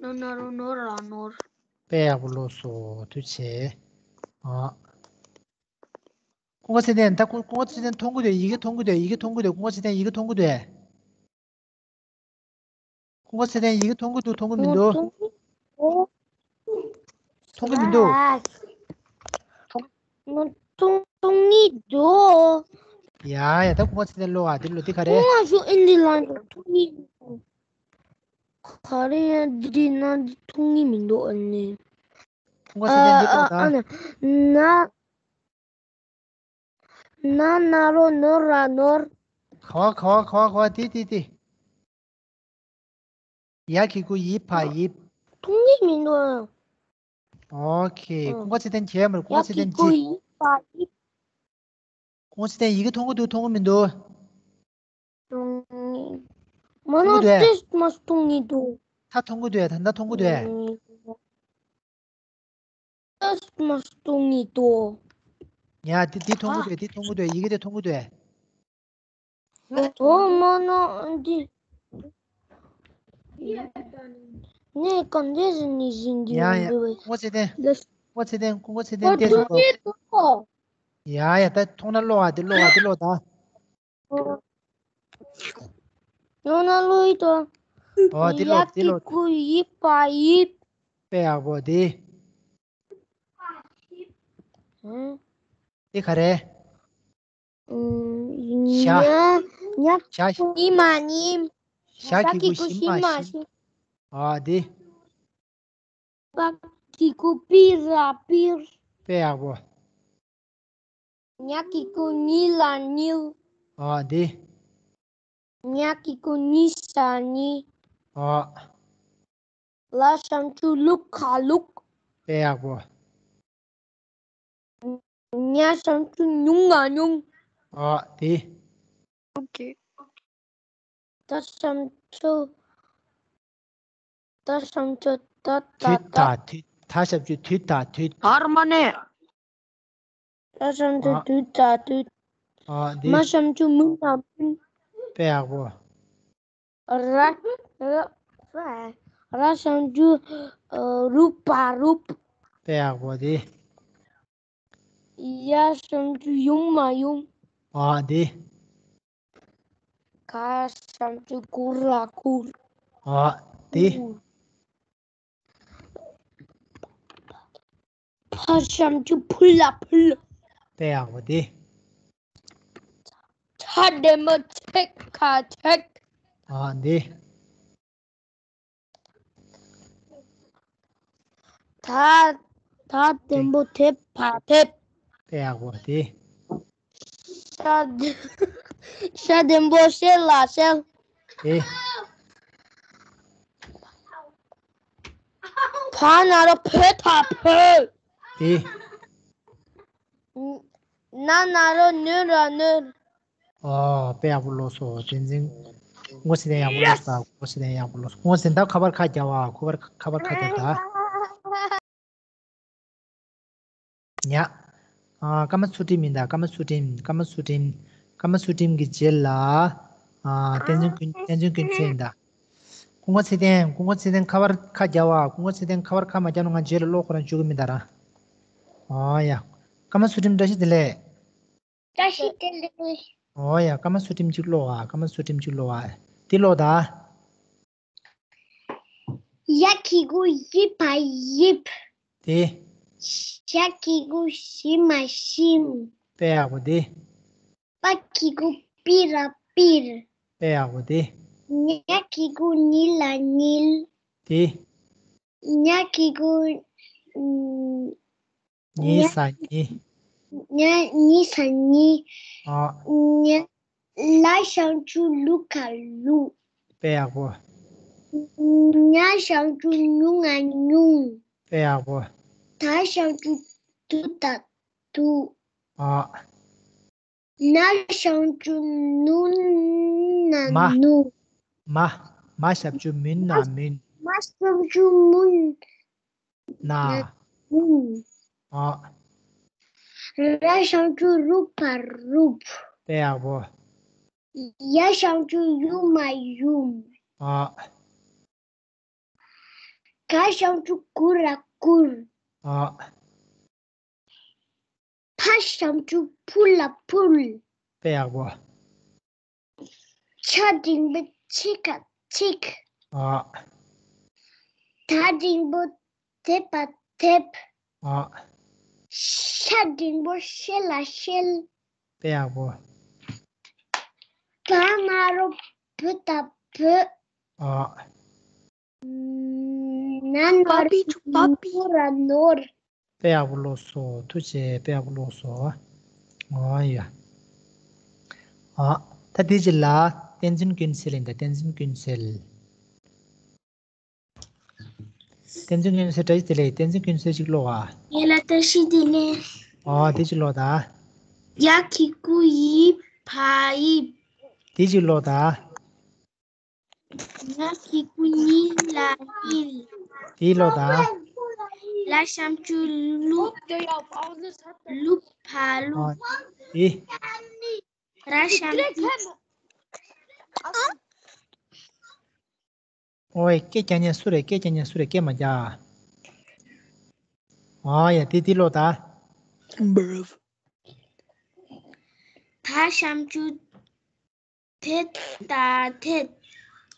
ན་ན་རོ་ནོ་ར་ནོར། དཔེ་ཡག་པོ་ཀློག་སོང་། ཐུགས་རྗེ་ཆེ། ཨ། ཀུན་དགའ་ཚེ་བརྟན། ད་ཀུན་ཀུན་དགའ་ཚེ་བརྟན་མཐོང་གི་འདུག་ཡི་གེ་མཐོང་གི་འདུག་ཡི་གེ་མཐོང་གི་འདུག་ཀུན་དགའ་ཚེ་བརྟན་ཡི་གེ་མཐོང་གི་འདུག་ཀུན་དགའ་ཚེ་བརྟན་ཡི་གེ་མཐོང་གི་འདུག་མཐོང་གི་མི་འདུག་མཐོང་གི་མི་འདུག་མཐོང་མཐོང་གི་འདུག་ཡ་ཡ། ད་ཀུན་དགའ་ཚེ་བརྟན་ཀློག་ཨ། དེ་ཀློག་དེ་ག་རེད། ཀུན་དགའ་ཚེ་བརྟན་འདི་ལ་མཐོང་གི་མི་འདུག་ག་རེ་ཡང་འདི་འདི་ན་འདི་མཐོང་གི་མི་འདུག་ཨ་ནི། ཀུན་དགའ་ཚེ་བརྟན་འདི་ཀློག་ད། ཨ་ན་ན་ན་རོ་ནོ་ར་ནོར། ག་བ་ག་བ་ག་བ་ག་བ། དེ་དེ་དེ། ཡ་གི་གུ་ཡི་ཕ་ཡིབ། མཐོང་གི་མི་འདུག་ཨོ་ཁེ། ཀུན་དགའ་ཚེ་བརྟན་བྱས་མ་རེད། ཀུན་དགའ་ཚེ་བརྟན་ཅི། ཀུན་དགའ་ཚེ་བརྟན་ཡི་གེ་མཐོང་གི་འདུག་མཐོང་གི་མི་འདུག་མཐོང་གི་མ་མཐོང་གི་འདུག་ནོ་ཏེས་མ་མཐོང་གི་འདུག་ད་མཐོང་གི་འདུག་ད་ད་མཐོང་གི་འདུག་ཏེས་མ་མཐོང་གི་འདུག་ཡ་དེ་དེ་མཐོང་གི་འདུག་དེ་མཐོང་གི་འདུག་ཡི་གེ་དེ་མཐོང་གི་འདུག་ཨོ་མ་ན་འདི། ངས་གང་འདྲ་ཞིག་ནས་བཞིན་གྱི་ཡ་ཡ། ཡོང་གི་བས། ཀུན་དགའ་ཚེ་བརྟན། ལགས། ཀུན་དགའ་ཚེ་བརྟན། ཀུན་དགའ་ཚེ་བརྟན་ཏེ་ཟེར་གོ། ཡ་ཡ། ད་མཐོང་ན་ཀློག་ཨ། དེ་ཀློག་ཨ། དེ་ཀློག་ད། ཡང་ན་ཀློག་ཡིག་དང་། ཨོ་དེ་ཀློག་དེ་ཀློག་ཡ་གི་གུ་ཡི་ཕ་ཡིབ། དཔེ་ཡག་པོ་དེ། ཨང་། དེ་ག་རེ། ཨུམ། ཞ། ཉ་ཉ་ཞ། ཉི་མ་ཉིམ། ཞ་གི་གུ་ཞི་མ་ཞིམ། ཨ་དེ། པ་གི་གུ་པི་ར་པིར། དཔེ་ཡག་པོ། ཉ་གི་གུ་ཉི་ལ་ཉིལ། ཨ་དེ། ཉ་གི་གུ་ཉི་ས་ཉི། ཨ། ལ་ཞབས་ཀྱུ་ལུ་ག་ལུག་དཔེ་ཡག་པོ། ཉ་ཞབས་ཀྱུ་ཉུང་ང་ཉུང་། ཨ་དེ། ཨོ་ཁེ། ད་ཞབས་ཀྱུ། ད་ཞབས་ཀྱུ་ད་ད་དུས་ད་ད། དུས། ད་ཞབས་ཀྱུ་དུས་ད་དུས། ཨར་མ་ནེ། ད་ཞབས་ཀྱུ་ཨ། དུས་ད་དུས། ཨ་འདི། མ་ཞབས་ཀྱུ་མུ་ན་མུན། དཔེ་ཡག་པོ། ར་ར་ར་ཞབས་ཀྱུ་རུ་པ་རུབ། དཔེ་ཡག་པོ་འདི། ཡ་ཞབས་ཀྱུ་ཡུམ་མ་ཡུམ། ཨ་འདི། ག་ཞབས་ཀྱུ་གུ་ར་གུར། ཨ་འདི། ཕ་ཞབས་ཀྱུ་ཕུ་ལ་ཕུལ། དཔེ་ཡག་པོ་འདི། ཆ་འདི་མོ་ཆེ་ཁ་ཆེ། ཨ་འདི། ད་ད་ལྡེམ་པོ་དེབ་ཕ་དེབ། དཔེ་ཡག་པོ་དེ། ཤ་ཤ་ལྡེམ་པོ་ཤེལ་ལ་ཤེལ། དེ། ཕ་ན་རོ་ཕོ་ཐ་ཕོལ། དེ། ན་ན་རོ་ནོ་ར་ནོར། ཨོ། དཔེ་ཡག་པོ་ཀློག་སོང་། བསྟན་འཛིན། ངོ་ཚ་ལྡན་ཡག་པོ་ཀློག་སོང་། ངོ་ཚ་ལྡན་ཡག་པོ་ཀློག་སོང་། ངོ་ཚ་ལྡན། ད་ཁ་པར་ཁ་རྒྱག་པ། ཁ་པར་ཁ་པར་ཁ་རྒྱག་ད། ཉ། ཨ། ཀརྨ་ཚུལ་ཁྲིམས་ཡིན་ད། ཀརྨ་ཚུལ་ཁྲིམས། ཀརྨ་ཚུལ་ཁྲིམས། ཀརྨ་ཚུལ་ཁྲིམས་ཀྱི་རྗེས་ལ། ཨ། བསྟན་འཛིན་ཀུན། བསྟན་འཛིན་ཀུན་མཁྱེན་ཡིན་ད། ཀུན་དགའ་ཚེ་བརྟན། ཀུན་དགའ་ཚེ་བརྟན་ཁ་པར་ཁ་རྒྱག་པ། ཀུན་དགའ་ཚེ་བརྟན་ཁ་པར་ཁ་མ་རྒྱག་ན་ང་རྗེས་ལ་ཀློག་ཁོ་རང་བཅུག་གི་མིན་ད་ར། ཨོ་ཡ། ཀརྨ་ཚུལ་ཁྲིམས་བཀྲ་ཤིས་བདེ་ལེགས། བཀྲ་ཤིས་བདེ་ལེགས། ཨོ་ཡ། ཀརྨ་ཚུལ་ཁྲིམས་གཅིག་ཀློག་ཨ། ཀརྨ་ཚུལ་ཁྲིམས་གཅིག་ཀློག་ཨ། དེ་ཀློག་ད། ཡ་གི་གུ་ཡི་ཕ་ཡིབ། དེ། ཞ་གི་གུ་ཞི་མ་ཞིམ། དཔེ་ཡག་པོ་དེ། པ་གི་གུ་པི་ར་པིར། དཔེ་ཡག་པོ་དེ། ཉ་གི་གུ་ཉི་ལ་ཉིལ། དེ། ཉ་གི་གུ། ཉི་ས་ཉི། ཉ་ཉི་ས་ཉི། ཨ། ཉ། ལ་ཞབས་ཀྱུ་ལུ་ག་ལུག་དཔེ་ཡག་པོ། ཉ་ཞབས་ཀྱུ་ཉུ་ང་ཉུང་། དཔེ་ཡག་པོ། ད་ཞབས་ཀྱུ་དུ་ད་དུ། ཨ། ན་ཞབས་ཀྱུ་ནུ་ན་མ། ནུ། མ། མ་ཞབས་ཀྱུ་མུན་ན་མུན། མ་ཞབས་ཀྱུ་མུན། ན། ཨ། ར་ཞབས་ཀྱུ་རུ་པ་རུབ། དཔེ་ཡག་པོ། ཡ་ཞབས་ཀྱུ་ཡུ་མ་ཡུམ། ཨ། ག་ཞབས་ཀྱུ་གུ་ར་གུར། ཨ། ཕ་ཞབས་ཀྱུ་ཕུ་ལ་ཕུལ། དཔེ་ཡག་པོ། ཆ་འགྲེང་བུ་ཆི་ཁ་ཆིག་ཨ། ད་འགྲེང་བུ་དེབ་པ་དེབ། ཨ། ཤ་འགྲེང་བུ་ཤེ་ལ་ཤེལ། དཔེ་ཡག་པོ། བ་ན་རོ་བུ་ད་བོད། ཨ། ན་ན་པ་པི་ཆུ་པ་པི། ནོ་ར་ནོར། དཔེ་ཡག་པོ་ཀློག་སོང་། ཐུགས་རྗེ་ཆེ། དཔེ་ཡག་པོ་ཀློག་སོང་། ཨོ་ཡ། ཨ། ད་དེ་རྗེས་ལ་བསྟན་འཛིན་ཀུན་གསལ་ཡིན་ད། བསྟན་འཛིན་ཀུན་གསལ། བསྟན་འཛིན་ཀུན་གསལ་བཀྲ་ཤིས་བདེ་ལེགས། བསྟན་འཛིན་ཀུན་གསལ་ཅིག་ཀློག་ཨ། ཡ་ལ་བཀྲ་ཤིས་བདེ་ལེགས། ཨོ་དེ་ཅིག་ཀློག་ད། ཡ་གི་གུ་ཡི་བ་ཡིབ། དེ་ཅིག་ཀློག་ད། ཉ་གི་གུ་ཉི་ལ་ཉིལ། དེ་ཀློག་ད། ལ་ཞབས་ཀྱུ་ལུ། ལུ་བ་ལུ། ཨོ་དེ། ར་ཞབས་ཀྱུ། ཨོའི་སྐད་རྒྱག་མཁན་སུ་རེད། སྐད་རྒྱག་མཁན་སུ་རེད། སྐད་མ་རྒྱག་ཨ་ཡ་དེ་དེ་ཀློག་ད། བ་ཞབས་ཀྱུ་བེ་ད་བེད།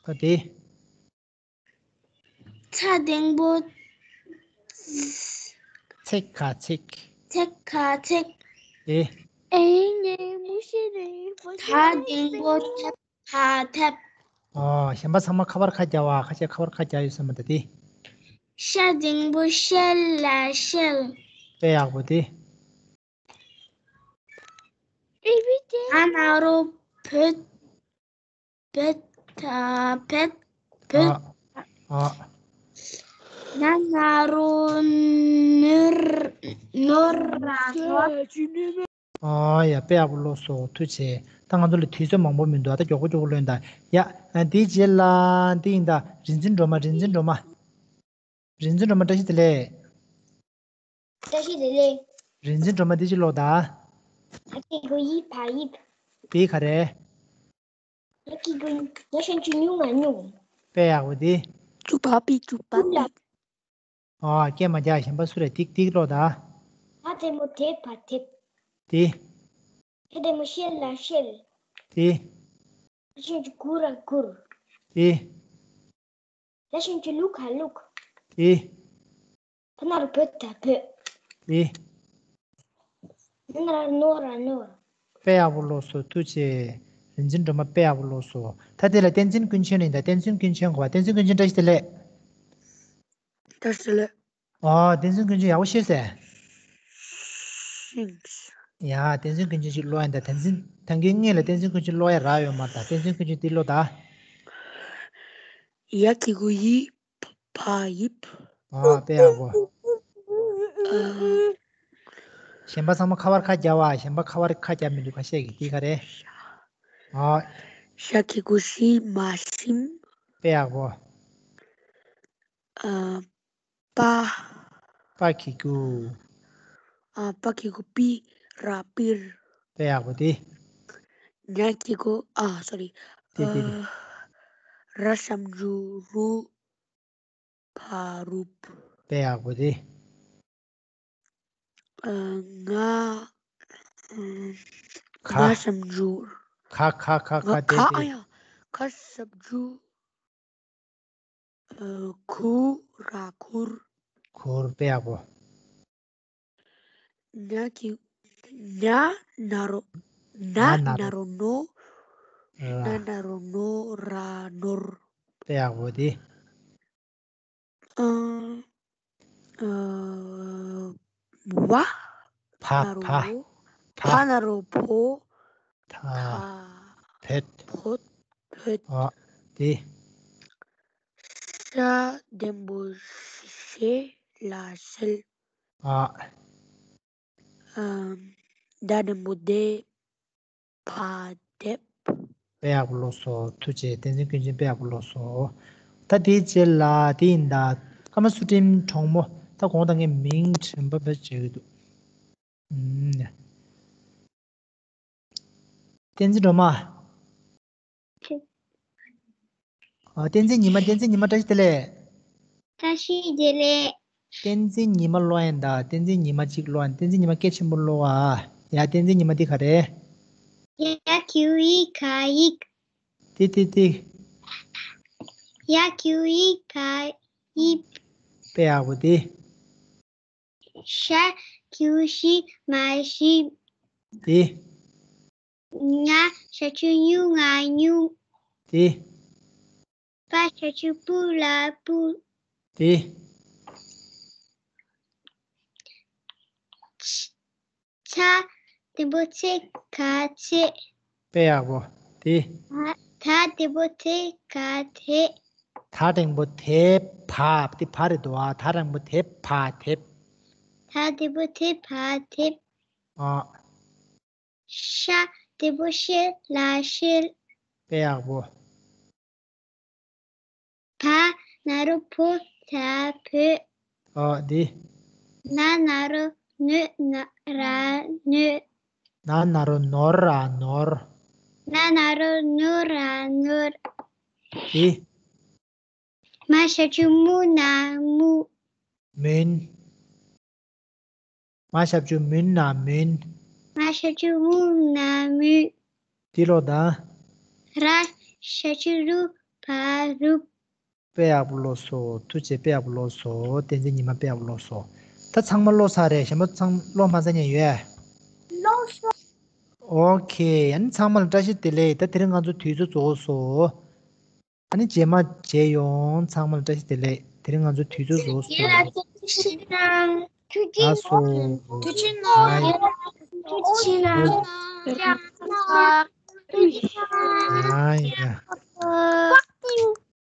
ད་དེ། ཚ་འགྲེང་བུ་ཚེག་ཁ་ཚེག་ཚེག་ཁ་ཚེག་དེ། ཨེ་ངའི་མུ་ཤེ་རེད། ཐ་འགྲེང་བུ་ཐེབ་ཁ་ཐེབ། ཨོ་གཞན་པ་ཚང་མ་ཁ་པར་ཁ་རྒྱག་པ། ཁ་ཤས་ཁ་པར་ཁ་རྒྱག་ཡོད་ས་མ་ད་དེ། ཤ་འགྲེང་བུ་ཤེ་ལ་ཤེལ། དཔེ་ཡག་པོ་དེ། ན་ན་རོ་བོད། བེད་ད་བེད་བོད། ཨ། ཨ། ན་ན་རོ་ནོར་ནོར་ར་ནོར། ཨ་ཡ་དཔེ་ཡག་པོ་ཀློག་སོང་། ཐུགས་རྗེ་ཆེ། ད་ང་ཚོ་ལ་དུས་ཚོད་མང་པོ་མི་འདུག་ཨ་ད་མགྱོགས་པོ་མགྱོགས་པོ་ལོན་ད། ཡ་དེའི་རྗེས་ལ་འདི་ཡིན་ད། རིག་འཛིན་སྒྲོལ་མ། རིག་འཛིན་སྒྲོལ་མ། རིག་འཛིན་སྒྲོལ་མ་བཀྲ་ཤིས་བདེ་ལེགས། བཀྲ་ཤིས་བདེ་ལེགས། རིག་འཛིན་སྒྲོལ་མ་འདི་ཅིག་ཀློག་ད། ཡ་གི་གུ་ཡི་བ་ཡིབ། དེ་ག་རེ། ཡ་གི་གུ་ཡ་ཞབས་ཀྱུ་ཉུ་ང་ཉུང་། དཔེ་ཡག་པོ་དེ། ཅུ་བ་པི་ཅུ་བ་པི། ཨ་སྐད་མ་རྒྱག་གཞན་པ་སུ་རེད། ཏིག་ཏིག་ཀློག་ད། ད་དེ་མོ་དེ་བ་དེབ། དེ། ད་དེ་མོ་ཤེ་ལ་ཤེལ། དེ། ད་ཞབས་ཀྱུ་གུ་ར་གུར། དེ། ད་ཞབས་ཀྱུ་ལུ་ག་ལུག་དེ། བ་ན་རོ་བོ་ད་བོད། དེ། ན་ན་རོ་ནོ་ར་ནོར། དཔེ་ཡག་པོ་ཀློག་སོང་། ཐུགས་རྗེ་ཆེ། རིག་འཛིན་སྒྲོལ་མ་དཔེ་ཡག་པོ་ཀློག་སོང་། ད་དེ་ལ་བསྟན་འཛིན་ཀུན་མཁྱེན་ཡིན་ད། བསྟན་འཛིན་ཀུན་མཁྱེན་གོ་བ། བསྟན་འཛིན་ཀུན་མཁྱེན་བཀྲ་ཤིས་བདེ་ལེགས། བཀྲ་ཤིས་བདེ་ལེགས། ཨོ་བསྟན་འཛིན་ཀུན་མཁྱེན་ཡག་པོ་ཤེས་ཟེར། ཤེས། ཡ་བསྟན་འཛིན་ཀུན་མཁྱེན་ཅིག་ཀློག་ཡ་ད། བསྟན་འཛིན་ད་གིན་སྔོན་ལ་བསྟན་འཛིན་ཀུན་མཁྱེན་ཀློག་ཡ་རག་ཡོད་མ་རེད་ད། བསྟན་འཛིན་ཀུན་མཁྱེན་འདི་ཀློག་ད། ཡ་གི་གུ་ཡི་བ་ཡིབ། ཨ་དཔེ་ཡག་པོ། ཨ། གཞན་པ་ཚང་མ་ཁ་པར་ཁ་རྒྱག་པ། གཞན་པ་ཁ་པར་ཁ་རྒྱག་མི་འདུག་ཁ་ཤས་ཀྱིས། འདི་ག་རེ། ཨ། ཞ་གི་གུ་ཞི་མ་ཞིམ། དཔེ་ཡག་པོ། ཨ། པ། པ་གི་གུ། ཨ། པ་གི་གུ་པི་ར་པིར། དཔེ་ཡག་པོ་དེ། ཉ་གི་གུ། ཨ། སོ་རི། དེ་དེ་དེ། ཨ། ར་ཞབས་ཀྱུ་རུ། བ་རུབ། དཔེ་ཡག་པོ་དེ། ཨ། ང་། ཨ། ཁ། ང་ཞབས་ཀྱུ། ཁ་ཁ་ཁ་ཁ་ང་དེ་ཁ། དེ། ཨ་ཡ། ཁ་ཞབས་ཀྱུ། ཨ། ཁུ་ར་ཁུར། ཁུར། དཔེ་ཡག་པོ། ཉ་གི། ཉ་ན་རོ། ན་ན་རོ། ན་ན་རོ་ནོ། ར། ན་ན་རོ་ནོ་ར་ནོར། དཔེ་ཡག་པོ་དེ། ཨ། ཨ། བ། བ། ན་རོ་བ། བོ། བ། བ་ན་རོ་བོ། ད། ད། བོད། བོད། བོད། ཨ། དེ། ཤ་འགྲེང་བུ་ཤེ་ལ་ཤེལ། ཨ། ཨ། ད་འགྲེང་བུ་དེ། བ་དེབ། དཔེ་ཡག་པོ་ཀློག་སོང་། ཐུགས་རྗེ་ཆེ། བསྟན་འཛིན་ཀུན་མཁྱེན་དཔེ་ཡག་པོ་ཀློག་སོང་། ད་དེའི་རྗེས་ལ་དེ་ཡིན་ད། ཀརྨ་ཚུལ་ཁྲིམས་གྲོང་མོ། ད་དགོངས་དག་ངས་མིང་དྲན་པ་བེད་སྤྱད་ཀྱི་འདུག་ཨུམ། བསྟན་འཛིན་སྒྲོལ་མ། ཨ། བསྟན་འཛིན་ཉི་མ། བསྟན་འཛིན་ཉི་མ་བཀྲ་ཤིས་བདེ་ལེགས། བཀྲ་ཤིས་བདེ་ལེགས། བསྟན་འཛིན་ཉི་མ་ཀློག་ཡིན་ད། བསྟན་འཛིན་ཉི་མ་གཅིག་ཀློག་ཡིན། བསྟན་འཛིན་ཉི་མ་སྐད་ཆེན་པོ་ཀློག་ཨ། ཡ་བསྟན་འཛིན་ཉི་མ་འདི་ག་རེ། ཡ་གི་གུ་ཡི་ག་ཡིག་ཏི་ཏི་ཏི། ཡ་གི་གུ་ཡི་ག་ཡིབ། དཔེ་ཡག་པོ་དེ། ཤ་གི་གུ་ཤི་མ་ཤིབ། དེ། ང་ཞབས་ཀྱུ་སྙུ་ང་སྙུབ། དེ། པ་ཞབས་ཀྱུ་པུ་ལ་སྤུབ། དེ། ཚ་ཚ་འགྲེང་བུ་ཚེ་ག་ཚེབ། དཔེ་ཡག་པོ། དེ། ད་འགྲེང་བུ་དེ་ག་དེབ། ད་འགྲེང་བུ་དེ་བ། དེ་བ་རེད་འདུག་ཨ། ད་འགྲེང་བུ་དེ་བ་དེབ། ད་འགྲེང་བུ་དེ་བ་དེབ། ཨ། ཤ་འགྲེང་བུ་ཤེ་ལ་ཤེབ། དཔེ་ཡག་པོ། བ་ན་རོ་བོ་ད་བོད། ཨོ་འདི། ན་ན་རོ་ནོ་ན་ར་ནོད། ན་ན་རོ་ནོ་ར་ནོར། ན་ན་རོ་ནོ་ར་ནོར། འདི། མ་ཞབས་ཀྱུ་མུ་ན་སྨུག། མུན། མ་ཞབས་ཀྱུ་མུན་ན་མུན། མ་ཞབས་ཀྱུ་མུ་ན་མུན། འདི་ཀློག་དང་། ར་ཞབས་ཀྱུ་རུ་བ་རུབ། དཔེ་ཡག་པོ་ཀློག་སོང་། ཐུགས་རྗེ་ཆེ། དཔེ་ཡག་པོ་ཀློག་སོང་། བསྟན་འཛིན་ཉི་མ་དཔེ་ཡག་པོ་ཀློག་སོང་། ད་ཚང་མ་ཀློག་ཚར་རེད། གཞན་པ་ཚང་ཀློག་མ་ཚར་མཁན་ཡོད། ཀློག་སོང་། ཨོ་ཁེ། ཨ་ནི་ཚང་མ་ལ་བཀྲ་ཤིས་བདེ་ལེགས། ད་དེ་རིང་ང་ཚོ་དུས་ཚོད་རྫོགས་སོང་། ཨ་ནི་རྗེས་མ་མཇལ་ཡོང་། ཚང་མ་ལ་བཀྲ་ཤིས་བདེ་ལེགས། དེ་རིང་ང་ཚོ་དུས་ཚོད་རྫོགས་སོང་། ལགས་སོ། ཐུགས་རྗེ་གནང་། ཐུགས་རྗེ་གནང་། ཐུགས་རྗེ་གནང་། ཨ་ཡ།